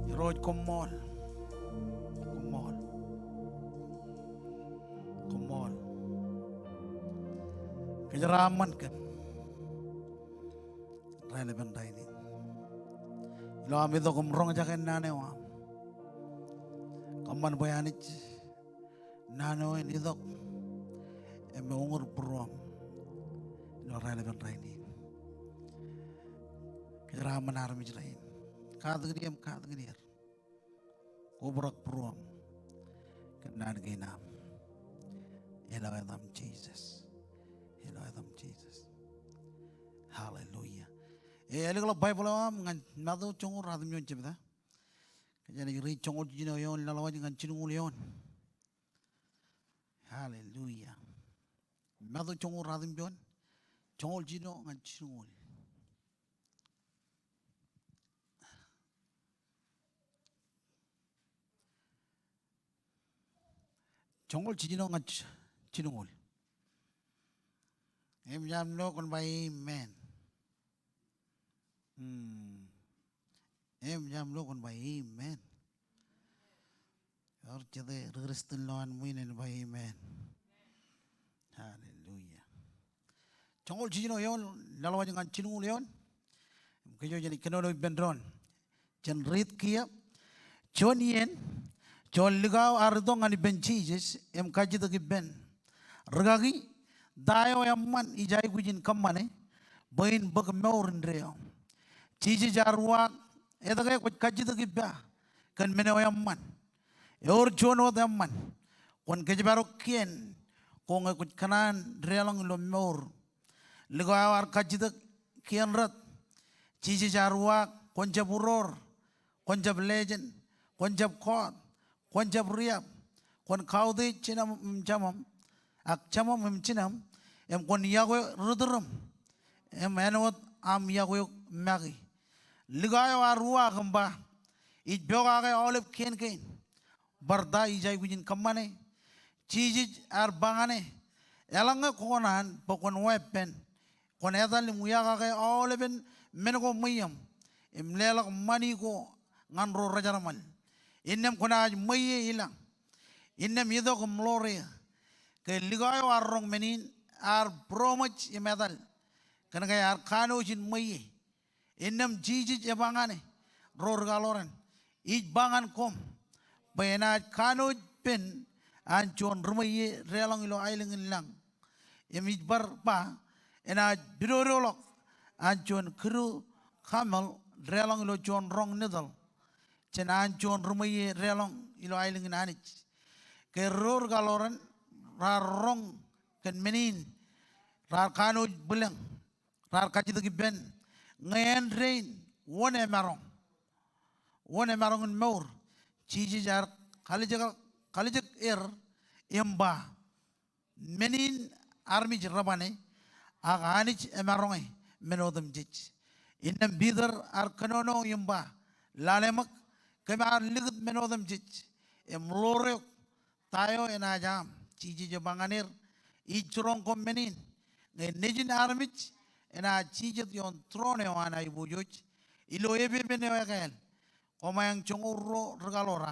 Irooj, koṃṃool. Koṃṃool. Koṃṃool. Kōjeraaṃṃan kōm raelepen rainin. Ilo am itok im roñjake naan eo aṃ. Kōṃṃan bwe Anij, naan eo en itok im uñūr būruōṃ ilo raelepen rainin. Kōjeraaṃṃan armej rein. Katakin ie im katakin er. Kobrak būruōṃ kōn naan kein aṃ. Ilo etaṃ Jisōs. Ilo etaṃ Jisōs. Hallelujah. Ej ālikḷọk Baibōḷ eo aṃ ñan Matu joñoul ruatimjuon jebta. Kōjeañ naaj riit joñoul jiljino eoon laḷ waj ñan jilñuul eoon. Hallelujah. Matu joñoul ruatimjuon, joñoul jiljino ñan jilñuul. Joñoul jiljino ñan jilñuul. Im jab lo kwōn ba amen. Hmm. Im jab lo kwōn ba amen. Ewōr jete ri Kūrjin ilo an ṃwiin en ba amen. Hallelujah. Joñoul jiljino eoon laḷ waj ñan jilñuul eoon. Im kōj jen kōnono ippān doon. Jen riit kiiō. Juon iien, juon likao ear itok ñan ippān Jisōs im kajjitōk ippān. Rikaki, ta eo eṃṃan ij aikuj in kōṃṃane bwe in bōk mour indeeo? Jisōs ear uwaak, etke kwōj kajjitōk ippa kōn men eo eṃṃan? Ewōr juon wōt eṃṃan. Kwōn kōjparok kien ko ñe kwōj kōṇaan deḷọñ ilo mour. Likao eo ear kajjitōk kien rot. Jisōs ear uwaak, Kwōn jab uroor, kwōn jab lejān, kwōn jab kọọt, kwōn jab riab, kwōn kautiej jinem im jemem, ak jemem im jinem, im kwōn iọkwe ri-tūrūṃ, im āinwōt aṃ iọkwe eok make. Lukā eo ear uwaak im ba, ij pokake aolep kien kein. Bar ta ij aikuj in kōṃṃane? Jisōs ear ba ñan e, eḷaññe kwō kōṇaan bwe kwōn weeppān, kwōn etal im wiakake aolepen men ko ṃweiōṃ, im leḷọk ṃani ko ñan ro rejerṃōl, innām kwōnaaj ṃweiie ilañ. Innām itok im ḷoor eō. Ke lukā eo ear roñ men in, ear būroṃōj im etal, kōnke ear kanooj in ṃweiie. Innām Jisōs eba ñan e, ro ri kaḷoran, ij ba ñan koṃ bwe enaaj kanooj pen an juon ri-ṃweiie deḷọñ ilo aelōñ in lañ. Im ij bar ba, enaaj pidodoḷọk an juon kidu kamel deḷọñ ilo juon roñ nitōḷ jān an juon ri-ṃweiie deḷọñ ilo aelōñ in Anij. Ke ro ri kaḷoran raar roñ kōn men in, raar kanooj bwilōñ. Raar kajjitōk ippān, ñe āindein wōn emaroñ, wōn emaroñ in mour? Jisōs ear kalijōk, kalijōk er im ba, men in armej re bane, ak Anij emaroñe men otemjej. Innām Piter ear kōnono im ba, lale ṃōk, kōm ar likūt men otemjej im ḷoor eok, ta eo enaaj aṃ? Jisōs eba ñan er, ij jiroñ koṃ men in, ñe Nejin armej enaaj jijet ioon tūroon eo an aiboojoj ilo epepen eo ekāāl. Koṃeañ joñoul ruo ri kaḷoor,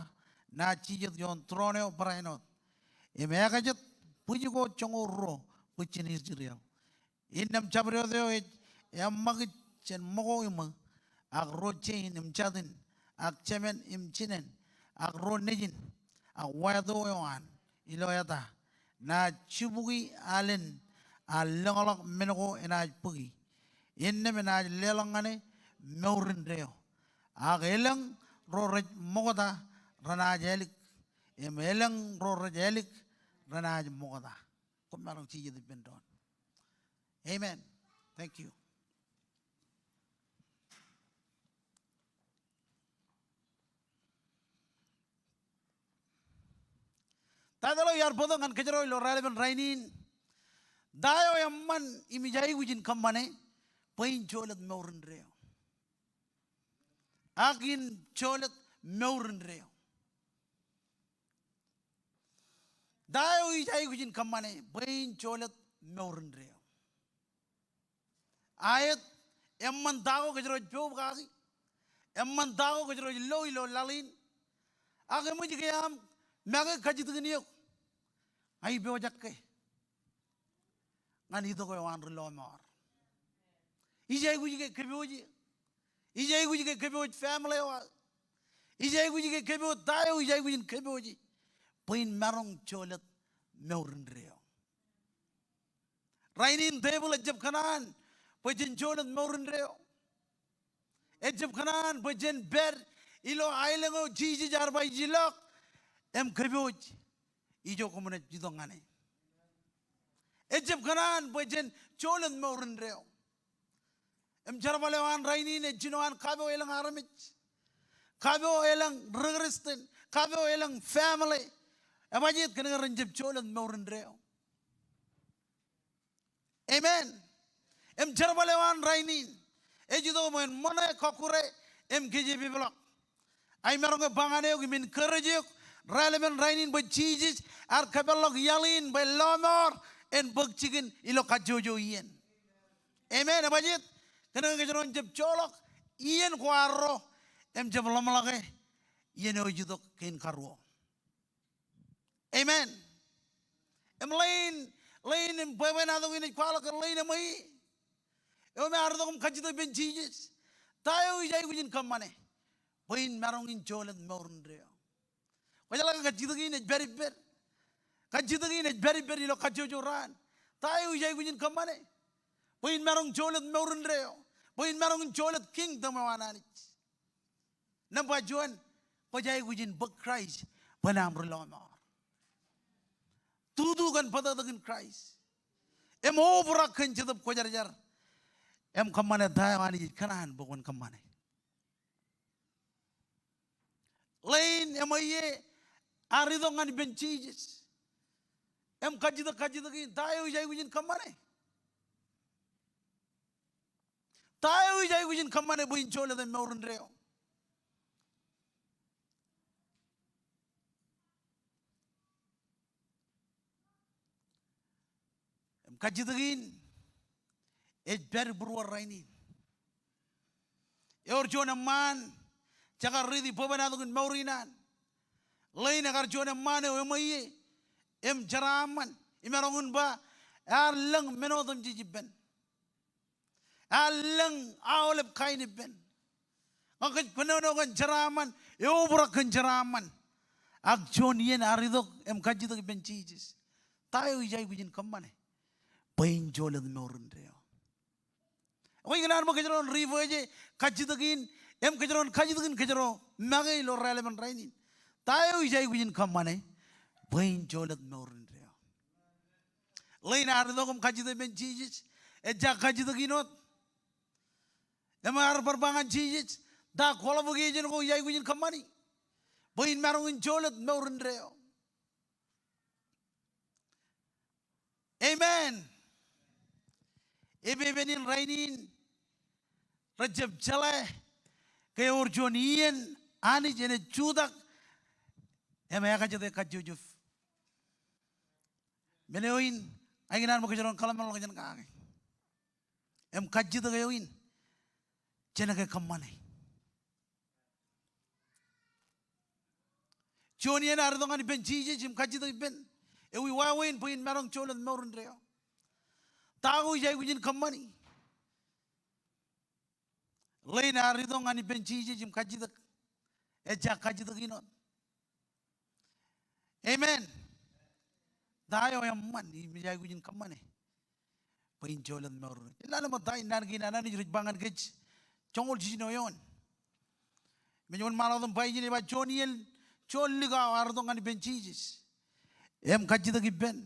naaj jijet ioon tūroon eo barāinwōt. Im ekajet bwij ko joñoul ruo bwijin irjir eo. Innām jabdewōt eo ej eṃṃakūt jān ṃōko iṃō, ak ro jein im jatin, ak jemān im jinān, ak ro nejin, ak wāto eo an ilo eta, naaj jibukwi alen an lōñḷọk men ko enaaj bōki. Innām enaaj leḷọk ñan e mour indeeo. Ak elōñ ro rej ṃokta renaaj ālik, im elōñ ro rej ālik renaaj ṃokta. Koṃ maroñ jijet ippān doon. Amen. Thank you. Title eo iar bōktok ñan kōjro ilo raelepen rainin, ta eo eṃṃan im ij aikuj in kōṃṃane bwe in jolōt mour indeeo? Ak in jolōt mour indeeo. Ta eo ij aikuj in kōṃṃane bwe in jolōt mour indeeo? Aet, eṃṃan ta ko kōjro ej poob kaki, eṃṃan ta ko kōjro ej lo ilo laḷ in, ak eṃōj ke aṃ make kajjitōkin eok, ña ij pojak ke ñan itok eo an ri lọmọọr. Ij aikuj ke kōpooje. Ij aikuj ke kōpooj family eo aō. Ij aikuj ke kōpooj ta eo ij aikuj in kōpooje, bwe in maroñ jolōt mour indeeo. Rainin tepil ejjab kōṇaan bwe jen jolōt mour indeeo. Ejjab kōṇaan bwe jen pād ilo aelōñ eo Jisōs ear ba ij ilọk im kōpooj ijo koṃwin itok ñan e. Ejjab kōṇaan bwe jen jolōt mour indeeo. Im jerbal eo an rainin ej jino an kapo elōñ armej, kapo elōñ ri Kristian, kapo elōñ family. Ebajjeet? Kōnke ren jab jolōt mour indeeo. Amen. Im jerbal eo an rainin ej itok ṃōk ṃōṇe, kọkkure im kōjepepḷọk. Ak imaroñ ke ba ñan eok im encourage eok raelepen rainin bwe Jisōs ear kōpeḷḷọk iaḷ in bwe lọmọọr en bōk jikin ilo kajjojo iien. Amen. Ebajjeet? Kōnke kōjro en jab joḷọk iien ko arro im jab ḷōmṇake iien eo ej itok kein karuo. Amen. Im ḷein, ḷein im bwebwenato in ej kwaḷọk ke ḷein eṃwei eo me ear itok im kajjitōk ippān Jisōs, ta eo ij aikuj in kōṃṃane bwe in maroñ in jolōt mour indeeo? Kwōjeḷā ke kajjitōk in ej pād ippād. Kajjitōk in ej pād ippād ilo kajjojo raan. Ta eo ij aikuj in kōṃṃane bwe in maroñ jolōt mour indeeo, bwe in maroñ in jolōt kingdom eo an Anij? Nōṃba juon, kwōj aikuj in bōk Kraist bwe en aṃ ri lọmọọr. Tutu kōn bōtōktōkin Kraist im obrak kōn Jetōb Kwōjarjar im kōṃṃane ta eo Anij ej kōṇaan bwe kwōn kōṃṃane. Ḷein eṃaiie ear itok ñan ippān Jisōs im kajjitōk kajjitōk in, ta eo ij aikuj in kōṃṃane? Ta eo ij aikuj in kōṃṃane bwe in jolōt mour indeeo? Im kajjitōk in ej pād būruōd rainin. Ewōr juon eṃṃaan, jekar riiti bwebwenato in mour in an. Ḷein ekar juon eṃṃaan eo eṃaiie im jeraaṃṃan, imaroñ in ba ear lōñ men otemjej ippān. Ear lōñ aolep kain ippān. Ñe kōj kōnono kōn jeraaṃṃan, eobrak kōn jeraaṃṃan. Ak juon iien ear itok im kajjitōk ippān Jisōs. Ta eo ij aikuj in kōṃṃane bwe in jolōt mour indeeo? Ekwe, ikōṇaan bwe kōjro en refresh e kajjitōk in, im kōjro en kajjitōk in kōjro make ilo raelepen rainin. Ta eo ij aikuj in kōṃṃane bwe in jolōt mour indeeo? Ḷein ear itok im kajjitōk ippān Jisōs, ejja kajjitōk in wōt. Im ear bar ba ñan Jisōs, ta qualification ko ij aikuj in kōṃṃani bwe in maroñ in jolōt mour indeeo? Amen. Epepen in rainin rej jab jeḷā ke ewōr juon iien Anij enaaj jutak im ekajete kajjojo. Men eo in, ikōṇaan bwe kōjro en kōḷmānḷọkjeṇ kake. Im kajjitōk eo in, jen ke kōṃṃane? Juon iien ear itok ñan ippān Jisōs im kajjitōk ippān, ewi wāween bwe in maroñ jolōt mour indeeo? Ta ko ij aikuj in kōṃṃani? Ḷein ear itok ñan ippān Jisōs im kajjitōk, ejja kajjitōk in wōt. Amen. Ta eo eṃṃan im ij aikuj in kōṃṃane bwe in jolōt mour? Ej lale ṃōk ta in naan kein an Anij rej ba ñan kōj. Joñoul jiljino eoon. Im ej wōnṃaanḷọk im ba ijin, ej ba juon iien, juon likao ear itok ñan ippān Jisōs im kajjitōk ippān,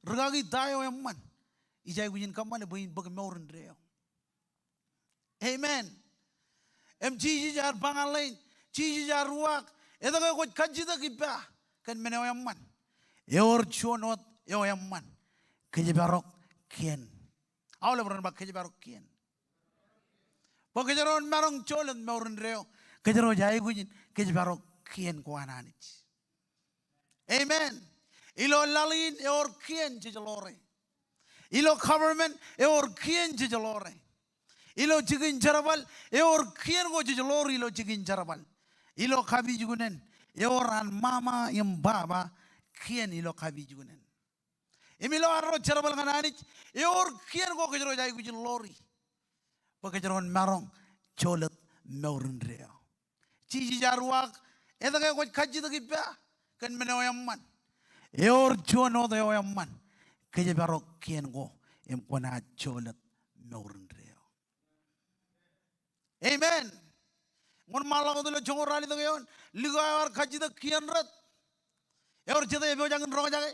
rikaki ta eo eṃṃan ij aikuj in kōṃṃane bwe in bōk mour indeeo? Amen. Im Jisōs ear ba ñan ḷein, Jisōs ear uwaak, etke kwōj kajjitōk ippa kōn men eo eṃṃan? Ewōr juon wōt eo eṃṃan. Kōjparok kien. Aolep ren ba kōjparok kien. Bwe kōjro en maroñ jolōt mour indeeo, kōjro ej aikuj in kōjparok kien ko an Anij. Amen. Ilo laḷ in ewōr kien jej ḷoore. Ilo government ewōr kien jej ḷoore. Ilo jikin jerbal ewōr kien ko jej ḷoore ilo jikin jerbal. Ilo kapijuknen ewōr an mama im baba kien ilo kapijuknen. Im ilo arro jerbal ñan Anij ewōr kien ko kōjro ej aikuj in ḷoori bwe kōjro en maroñ jolōt mour indeeo. Jisōs ear uwaak, etke kwōj kajjitōk ippa kōn men eo eṃṃan? Ewōr juon wōt eo eṃṃan. Kōjparok kien ko im kwōnaaj jolōt mour indeeo. Amen. Wōnṃaanḷọk wōt ilo joñoul ralitōk eoon, likao eo ear kajjitōk kien rot. Ewōr jete epojak in roñjake?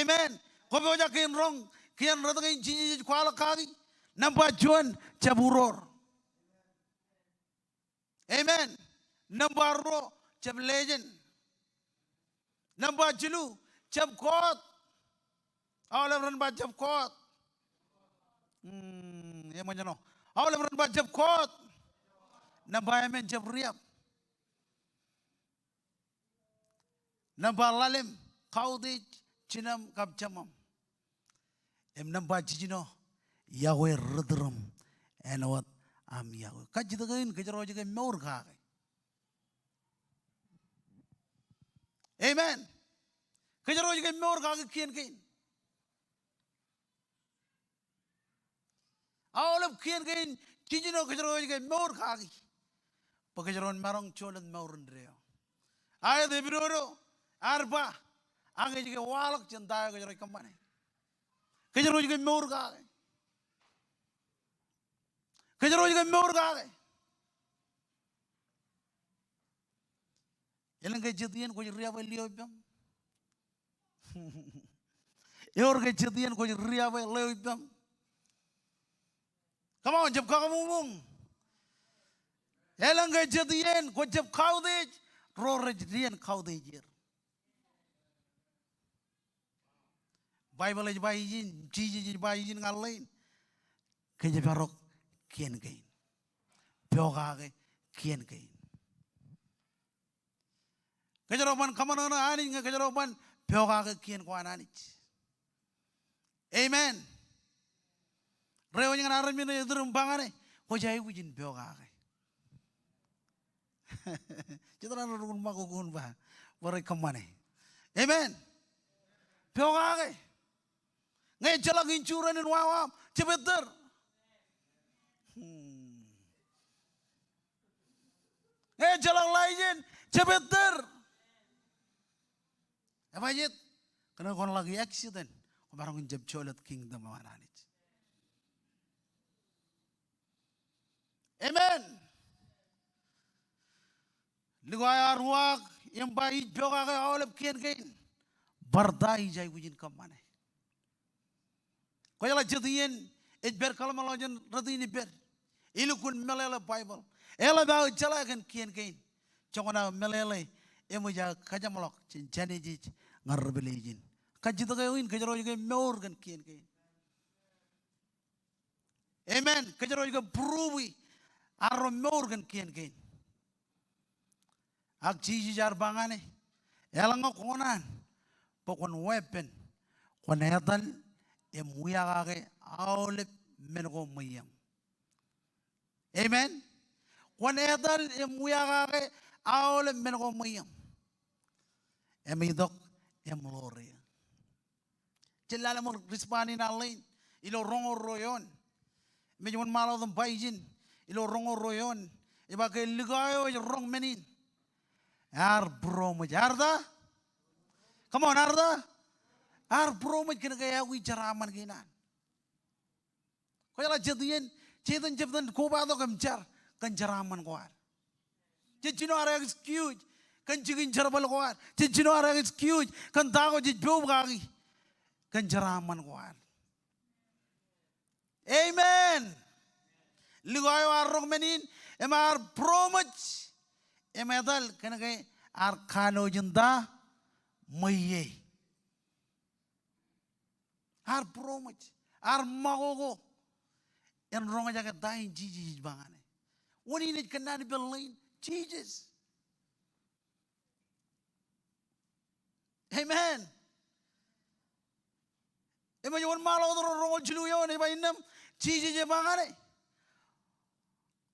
Amen. Kwōpojak ke in roñ kien rot kein Jisōs ej kwaḷọk kaki? Nōṃba juon, jab uroor. Amen. Nōṃba ruo, jab lejen. Nōṃba jilu, jab koot. Aolep ren ba jab koot. Hmm, eṃōjṇọ. Aolep ren ba jab koot. Nōṃba emān, jab riab. Nōṃba ḷalem, kautiej jinem kab jemem. Im nōṃba jiljino, iọkwe ri-tūriṃ āinwōt aṃ iọkwe. Kajjitōk in kōjro ej ke mour kake. Amen. Kōjro ej ke mour kake kien kein. Aolep kien kein jiljino kōjro ej ke mour kaki bwe kōjro en maroñ jolōt mour indeeo. Aet epidodo ear ba, ak ej ke waḷọk jān ta eo kōjro ej kōṃṃane. Kōjro ej ke mour kake. Kōjro ej ke mour kake. Elōñ ke jet iien kwōj riab e lio ippaṃ? Ewōr ke jet iien kwōj riab e lio ippaṃ? Come on, jab kakabuñbuñ. Elōñ ke jet iien kwōj jab kautiej ro rej dien kautiej er. Baibōḷ ej ba ijin, Jisōs ej ba ijin ñan ḷein, kōjparok kien kein. Pokake kien kein. Kōjro ban kōṃanṃan Anij ñe kōjro ban pokake kien ko an Anij. Amen. Reiwōj ñan armej eo etur im ba ñane, kwōj aikuj in pokake. Jet ran rukun ṃakoko in ba, bwe rej kōṃṃane. Amen. Pokake. Ñe ejjeḷọk insurance in wawa aṃ, jepet er. Hmm. Ñe ejjeḷọk license, jepet er. Ebajet, kōn ke kwōn ḷak accident, kwōmaroñ in jab jolōt kingdom eo an Anij. Amen. Likao eo ear uwaak im ba ij pokake aolep kien kein. Bar ta ij aikuj in kōṃṃane? Kwōjeḷā jet iien ej pād kōḷmānḷọkjeṇ rot in ippād. Elukkuun meḷeḷe Baibōḷ. Eḷap aō jeḷā kōn kien kein. Joñan aō meḷeḷe eṃōj aō kajeṃḷọk jān Jenesis ñan Revelation. Kajjitōk eo in kōjro ej ke mour kōn kien kein. Amen. Kōjro ej ke prove arro mour kōn kien kein. Ak Jisōs ear ba ñane, eḷaññe kwō naan bwe kwōn weeppān, kwōn etal im wiakake aolep men ko ṃweiōṃ. Amen. Kwōn etal im wiakake aolep men ko ṃweiōṃ. Im itok im ḷoor eō. Jen lale ṃōk respond in an ḷein ilo roñoul ruo eoon. Im ej wōnṃaanḷọk im ba ijin ilo roñoul ruo eoon. Ej ba ke likao eo ej roñ men in ear būroṃōj. Ear ta? Come on, ear ta? Ear būroṃōj kōn ke eaikuj jeraaṃṃan kein an. Kwōjeḷā jet iien, Setan ej jab itōn kobatok im jar kōn jeraaṃṃan ko ad. Jej jino ad excuse kōn jikin jerbal ko ad. Jej jino ad excuse kōn ta ko jej poob kaki kōn jeraaṃṃan ko ad. Amen. Likao eo ear roñ men in, im ear būroṃōj, im etal kōn ke ear kanooj in ta? Ṃweiie. Ear būroṃōj, ear ṃakoko in roñjake ta in Jisōs ej ba ñane. Wōn in ej kōnnaan ippān ḷein? Jisōs. Amen. Im ej wōnṃaanḷọk ilo roñoul jilu eoon ej ba innām, Jisōs ej ba ñane,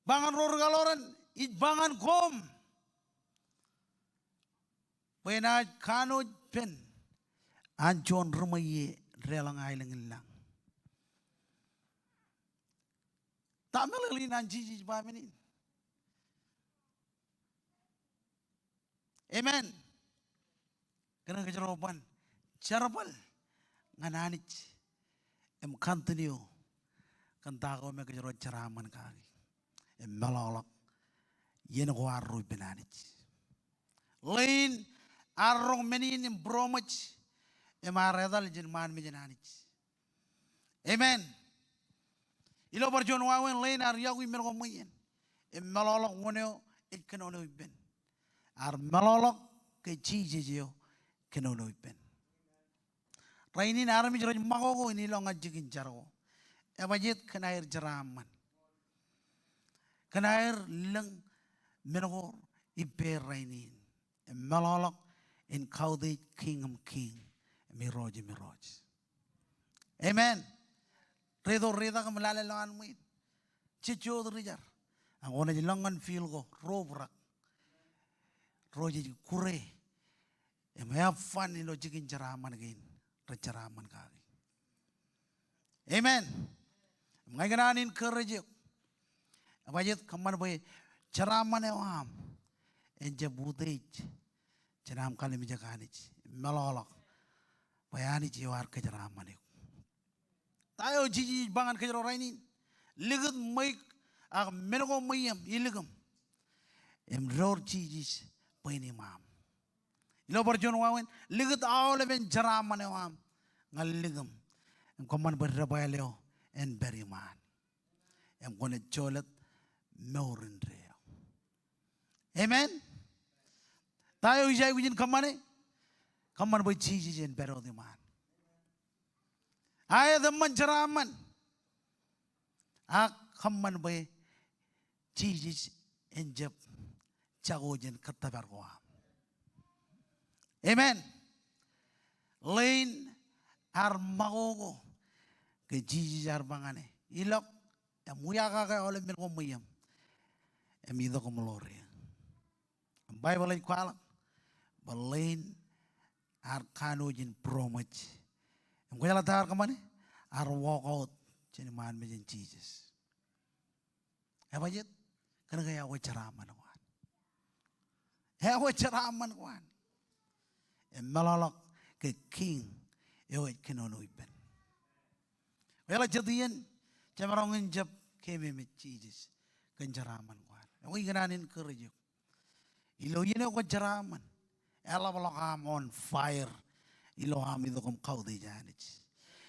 ba ñan ro ri kaḷoran, ij ba ñan koṃ bwe enaaj kanooj pen an juon ri ṃweiie deḷọñ aelōñ in lañ. Ta meḷeḷein an Jisōs ej ba men in? Amen. Kōn ke kōjro ban jerbal ñan Anij im continue kōn ta ko me kōjro jeraaṃṃan kaki im meḷọkḷọk iien ko arro ippān Anij. Ḷein ear roñ men in im būroṃōj im ear etal jān ṃaan mejān Anij. Amen. Ilo bar juon wāween ḷein ear iọkwe men ko ṃweien im meḷọkḷọk wōn eo ej kōnono ippān. Ear meḷọkḷọk ke Jisōs eo kōnono ippān. Rainin armej rej ṃakoko in ilọk ñan jikin jar ko. Ebajet kōn aer jeraaṃṃan? Kōn aer lōñ men ko ippāer rainin im meḷọkḷọk in kautiej Kiiñ in kiiñ im Irooj in irooj. Amen. Rej itok ritak im lale lowaan ṃwiin. Jejjo wōt ri jar. Ak kwōnaaj lọk ñan field ko, ro obrak, ro jej kure im have fun ilo jikin jeraaṃṃan kein rej jeraaṃṃan kaki. Amen. Im ña ikōṇaan in encourage eok. Ebajet kōṃṃan bwe jeraaṃṃan eo aṃ en jab utiej jān aṃ kalimjek Anij im meḷọkḷọk bwe Anij eo ear kōjeraaṃṃan eok. Ta eo Jisōs ej ba ñan kōjro rainin? Likūt ṃweik ak men ko ṃweiem, ilikūṃ, im door Jisōs bwe en iṃaaṃ. Ilo bar juon wāween, likūt aolepen jeraaṃṃan eo aṃ ñan likūṃ im kōṃṃan bwe debwāāl eo en pād iṃaan im kwōnaaj jolōt mour indeeo. Amen. Ta eo ij aikuj in kōṃṃane? Kōṃṃan bwe Jisōs en pād wōt iṃaan. Aet, eṃṃan jeraaṃṃan. Ak kōṃṃan bwe Jisōs en jab jako jān kōttōpar ko aṃ. Amen. Ḷein ear ṃakoko ke Jisōs ear ba ñan e, ilọk im wiakake aolep men ko ṃweieṃ im itok im ḷoor eō. Im Baibōḷ ej kwaḷọk bwe ḷein ear kanooj in būroṃōj. Im kwōjeḷā ta ear kōṃṃane? Ear walk out jān iṃaan mejān Jisōs. Ebajjeet? Kōnke ewōr jeraaṃṃan ko an. Ewōr jeraaṃṃan ko an. Im meḷọkḷọk ke king eo ej kōnono ippān. Kwōjeḷā jet iien jemaroñ in jab keememej Jisōs kōn jeraaṃṃan ko an. Ekwe, ikōṇaan encourage eok. Ilo iien eo kwōj jeraaṃṃan, eḷapḷọk aṃ on fire ilo aṃ itok im kautiej Anij.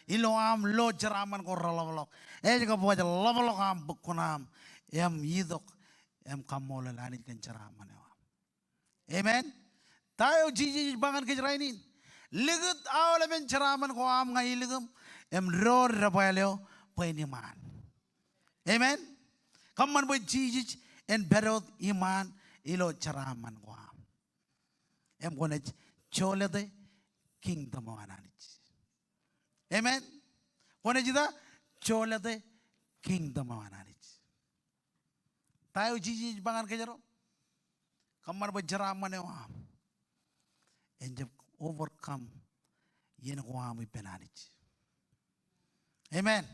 Ilo aṃ lo jeraaṃṃan ko reḷapḷọk, ej kab wōj ḷapḷọk aṃ bōk kuṇaaṃ im itok im kaṃṃoolol Anij kōn jeraaṃṃan eo aṃ. Amen. Ta eo Jisōs ej ba ñan kōj rainin? Likūt aolepen jeraaṃṃan ko aṃ ña ilikiṃ im door debwāāl eo bwe en iṃaan. Amen. Kōṃṃan bwe Jisōs en pād wōt iṃaan ilo jeraaṃṃan ko aṃ. Im kwōnaaj jolōte kingdom eo an Anij. Amen. Kwōnaaj ita? Jolōte kingdom eo an Anij. Ta eo Jisōs ej ba ñan kōjro? Kōṃṃan bwe jeraaṃṃan eo aṃ en jab overcome iien ko aṃ ippān Anij. Amen.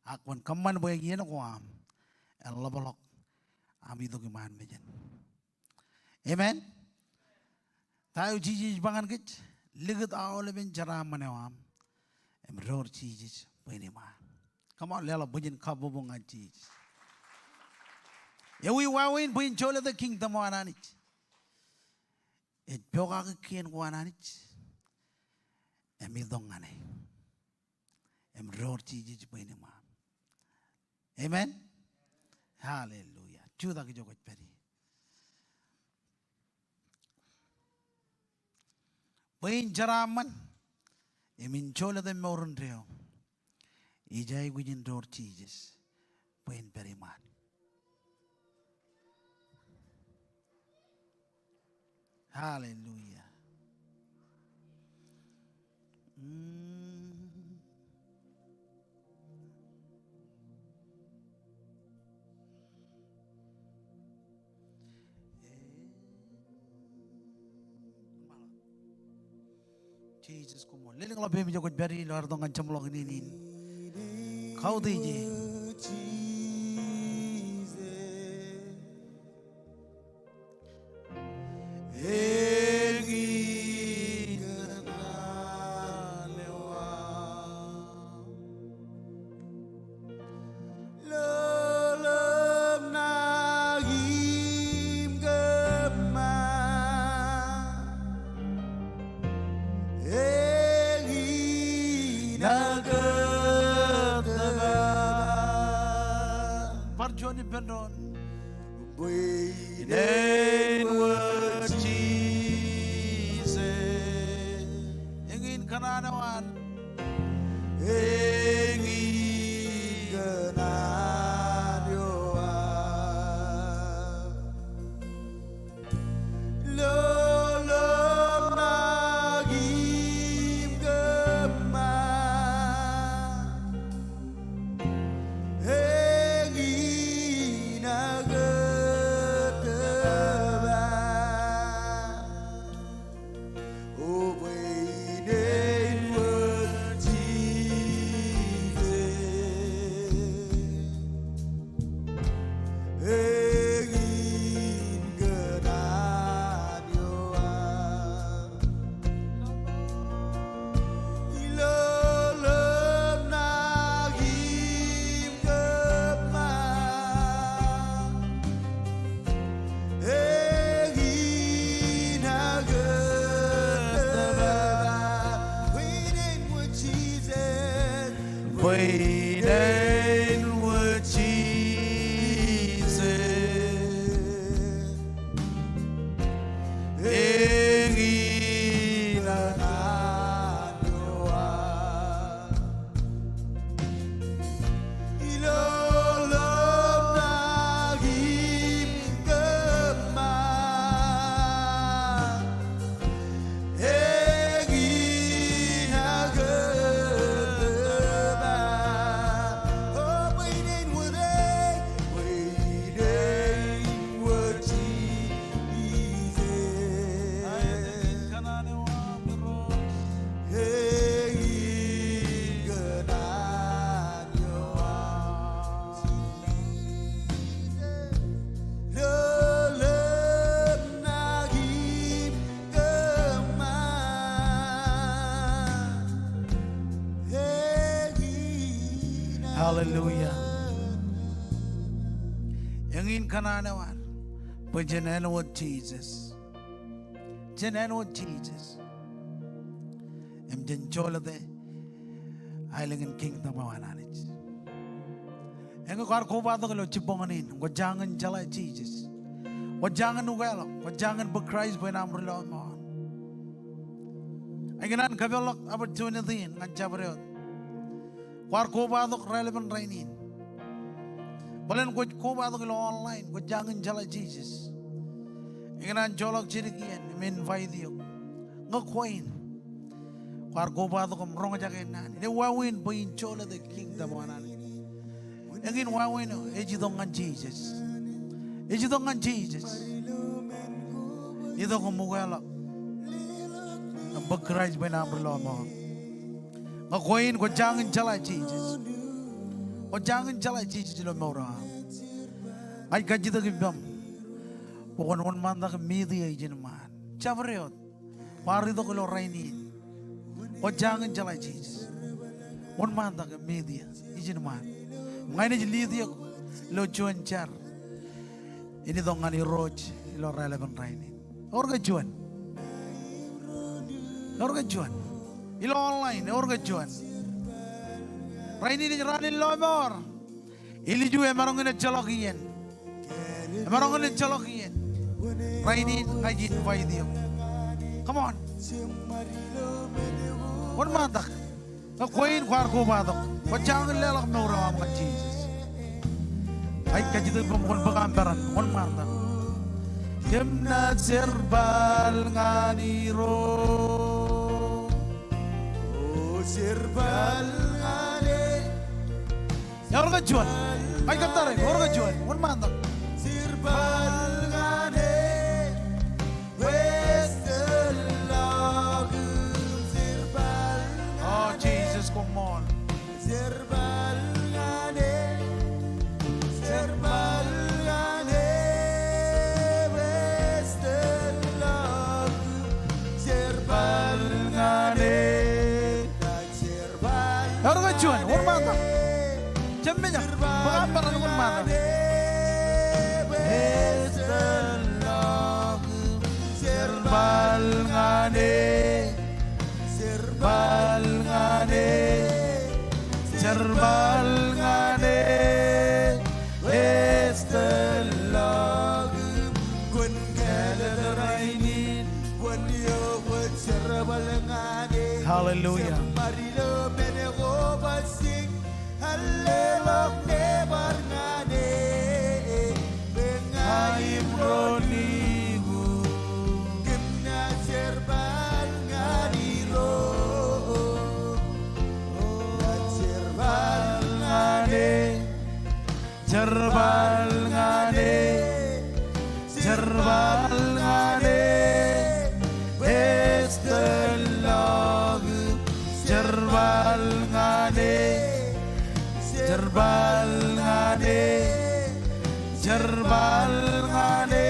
Ak kwōn kōṃṃan bwe iien ko aṃ en ḷapḷọk aṃ itok iṃaan mejān. Amen. Ta eo Jisōs ej ba ñan kōj? Likūt aolepen jeraaṃṃan eo aṃ im door Jisōs bwe en iṃaan. Come on, leḷọk bwijin kabbokbok ñan Jisōs. Ewi wāween bwe in jolōte kingdom eo an Anij? Ej pokake kien ko an Anij im itok ñan e im door Jisōs bwe en iṃaan. Amen. Hallelujah. Jutak ijo kwōj pād ie. Bwe in jeraaṃṃan im in jolōte mour indeeo, ij aikuj in door Jisōs bwe en pād iṃaan. Hallelujah. Mm. Jisōs, come on. Lelōñḷọk peiṃ ijo kwōj pād ie ilo ad itok ñan jeṃḷọkin in. Kautiej e. Bar juon ippān doon. Bwe in āinwōt Jisōs. Eñin kōṇaan eo an. Eñin kōṇaan eo an. Lolong naaj im kōṃṃan. Eñin aō kōttōpar. O bwe in āinwōt Jisōs. Eñin kōṇaan eo an. Ilolong naaj im kōṃṃan. Eñin aō kōttōpar. Bwe in āinwōt Jisōs. Bwe in āinwōt Jisōs. Hallelujah. Eñin kōṇaan eo ad bwe jen āinwōt Jisōs. Jen āinwōt Jisōs im jen jolōte aelōñ in kingdom eo an Anij. Eñin kwaar kobatok ilo jibboñōn in, kwō jañin jeḷā Jisōs. Kwō jañin ukeḷọk, kwō jañin bōk Kraist bwe en aṃ ri lọmọọr. Ikōṇaan kōpeḷḷọk opportunity in ñan jabdewōt. Kwaar kobatok raelepen rainin. Bōlen kwōj kobatok ilo online, kwō jañin jeḷā Jisōs. Ikōṇaan joḷọk jidik iien im invite eok. Ñe kwe in kwaar kobatok im roñjake naan in, ewāween bwe in jolōte kingdom eo an Anij. Eñin wāween eo ej itok ñan Jisōs. Ej itok ñan Jisōs. Itok im ukeḷọk im bōk Kraist bwe en aṃ ri lọmọọr. Ñe kwe in kwō jañin jeḷā Jisōs. Kwō jañin jeḷā Jisōs ilo mour eo aṃ. Ña ij kajjitōk ippaṃ bwe kwōn wōnṃaantak im media ijin ṃaan. Jabdewōt kwaar itok ilo rainin, kwō jañin jeḷā Jisōs, wōnṃaantak im media ijin ṃaan. Ña inaaj lead eok ilo juon jar in itok ñan Irooj ilo raelepen rainin. Ewōr ke juon? Ewōr ke juon? Ilo online, ewōr ke juon? Rainin ej raan in lọmọọr. Ilju emaroñ in ejjeḷọk iien. Emaroñ in ejjeḷọk iien. Rainin ña ij invite eok. Come on. Wōnṃaantak. Ñe kwe in kwaar kobatok, kwō jañin leḷọk mour eo aṃ ñan Jisōs. Ña ij kajjitōk ippaṃ kwōn bōk aṃ peran, wōnṃaantak. Kōm naaj jerbal ñan Irooj. O jerbal ñan e. Ewōr ke juon? Ij kōttar eok, ewōr ke juon? Wōnṃaantak. Jerbal ñan e. Wōj tōllọk im jerbal ñan e. O Jisōs, koṃṃool. Jerbal ñan e. Jerbal ñan e. Wōj tōllọk im jerbal ñan e. Ewōr ke juon? Wōnṃaantak. Jab mejād. Bōk aṃ peran, wōnṃaantak. Wōj tōllọk im jerbal ñan e. Jerbal ñan e. Jerbal ñan e. Wōj tōllọk im kwōn kāālōt rainin. Kwōn iọkwe jerbal ñan e. Hallelujah. Jerbal ñan e. Jerbal ñan e, wōj tōllọk im jerbal ñan e, jerbal ñan e, jerbal ñan e,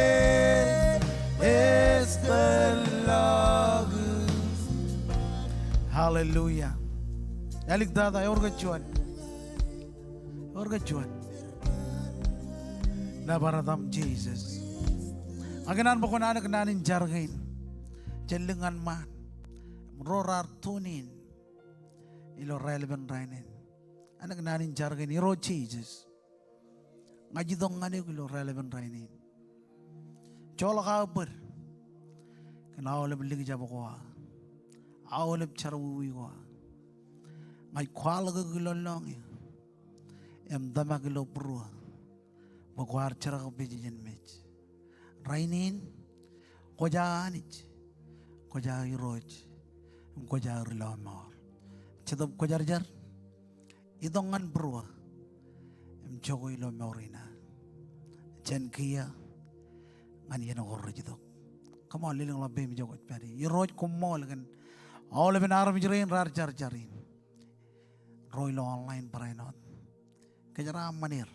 wōj tōllọk im. Hallelujah. Āliktata, ewōr ke juon? Ewōr ke juon? Nōbar etaṃ Jisōs. Ña ikōṇaan bwe kwōn anōk naan in jar kein jān lōñ an ṃaan. Ro raar tune in ilo raelepen rainin, anōk naan in jar kein. Irooj Jisōs, ña ij itok ñan eok ilo raelepen rainin. Joḷọk aō bōd kōn aolep likjab ko aō, aolep jerọwiwi ko aō. Ña ij kwaḷọk eok ilo lọñiō im tōmak ilo būruō bwe kwaar jerkakpeje jān mej. Rainin, kwōj aō Anij, kwōj aō Irooj, im kwōj aō ri lọmọọr. Jetōb Kwōjarjar, itok ñan būruō im jokwe ilo mour in aō jān kiiō ñan iien ko rej itok. Come on, lelōñḷọk peiṃ ijo kwōj pād ie. Irooj, koṃṃool kōn aolepen armej rein raar jar jar in, ro ilo online barāinwōt. Kōjeraaṃṃan er,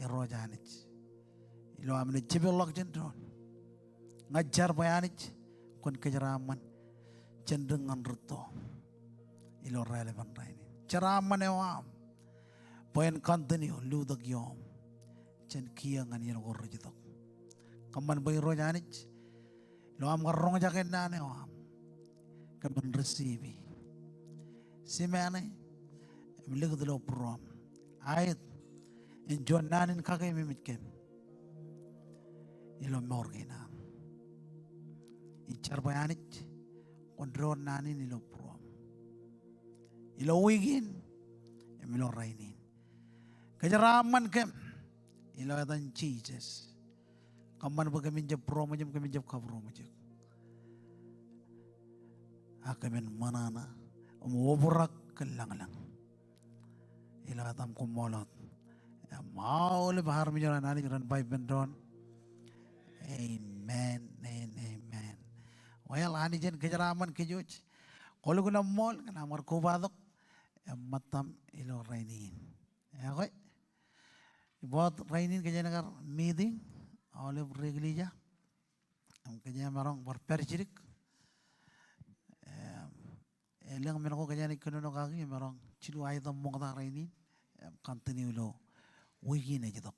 Irooj Anij, ilo am naaj jipeḷḷọk jān doon. Ña ij jar bwe Anij kwōn kōjeraaṃṃan jān dik ñan rūtto ilo raelepen rainin. Jeraaṃṃan eo aṃ bwe en continue lutōk ioom jān kiiō ñan iien ko rej itok. Kōṃṃan bwe Irooj Anij, ilo aṃ kar roñjake naan eo aṃ, kōmin receive e. Simāne im likūt ilo būruōm. Aet, en juon naan in kakememej kōm ilo mour kein am. Ij jar bwe Anij, kwōn door naan in ilo būruōm, ilo wiik in im ilo rainin. Kōjeraaṃṃan kōm ilo etan Jisōs. Kōṃṃan bwe kōmin jab būroṃōj im kōmin jab kabūroṃōj eok, ak kōmin ṃōṇōṇō im obrak kōn lañlōñ. Ilo etaṃ koṃṃool wōt im aolep armej ro an Anij ren ba ippān doon, amen and amen. Well, Anij en kōjeraaṃṃan kōj wōj. Kwōlukkuun ṃool kōn aṃ kar kobatok im ṃōttaṃ ilo rainin. Ekwe, ibōt rainin kōjeañ kar meeting aolep ri-eklejia. Im kōjeañ maroñ bar pād jidik. Im elōñ men ko kōjeañ kōnono kaki im maroñ jilu item ṃokta rainin im continue ilo wiik in ej itok.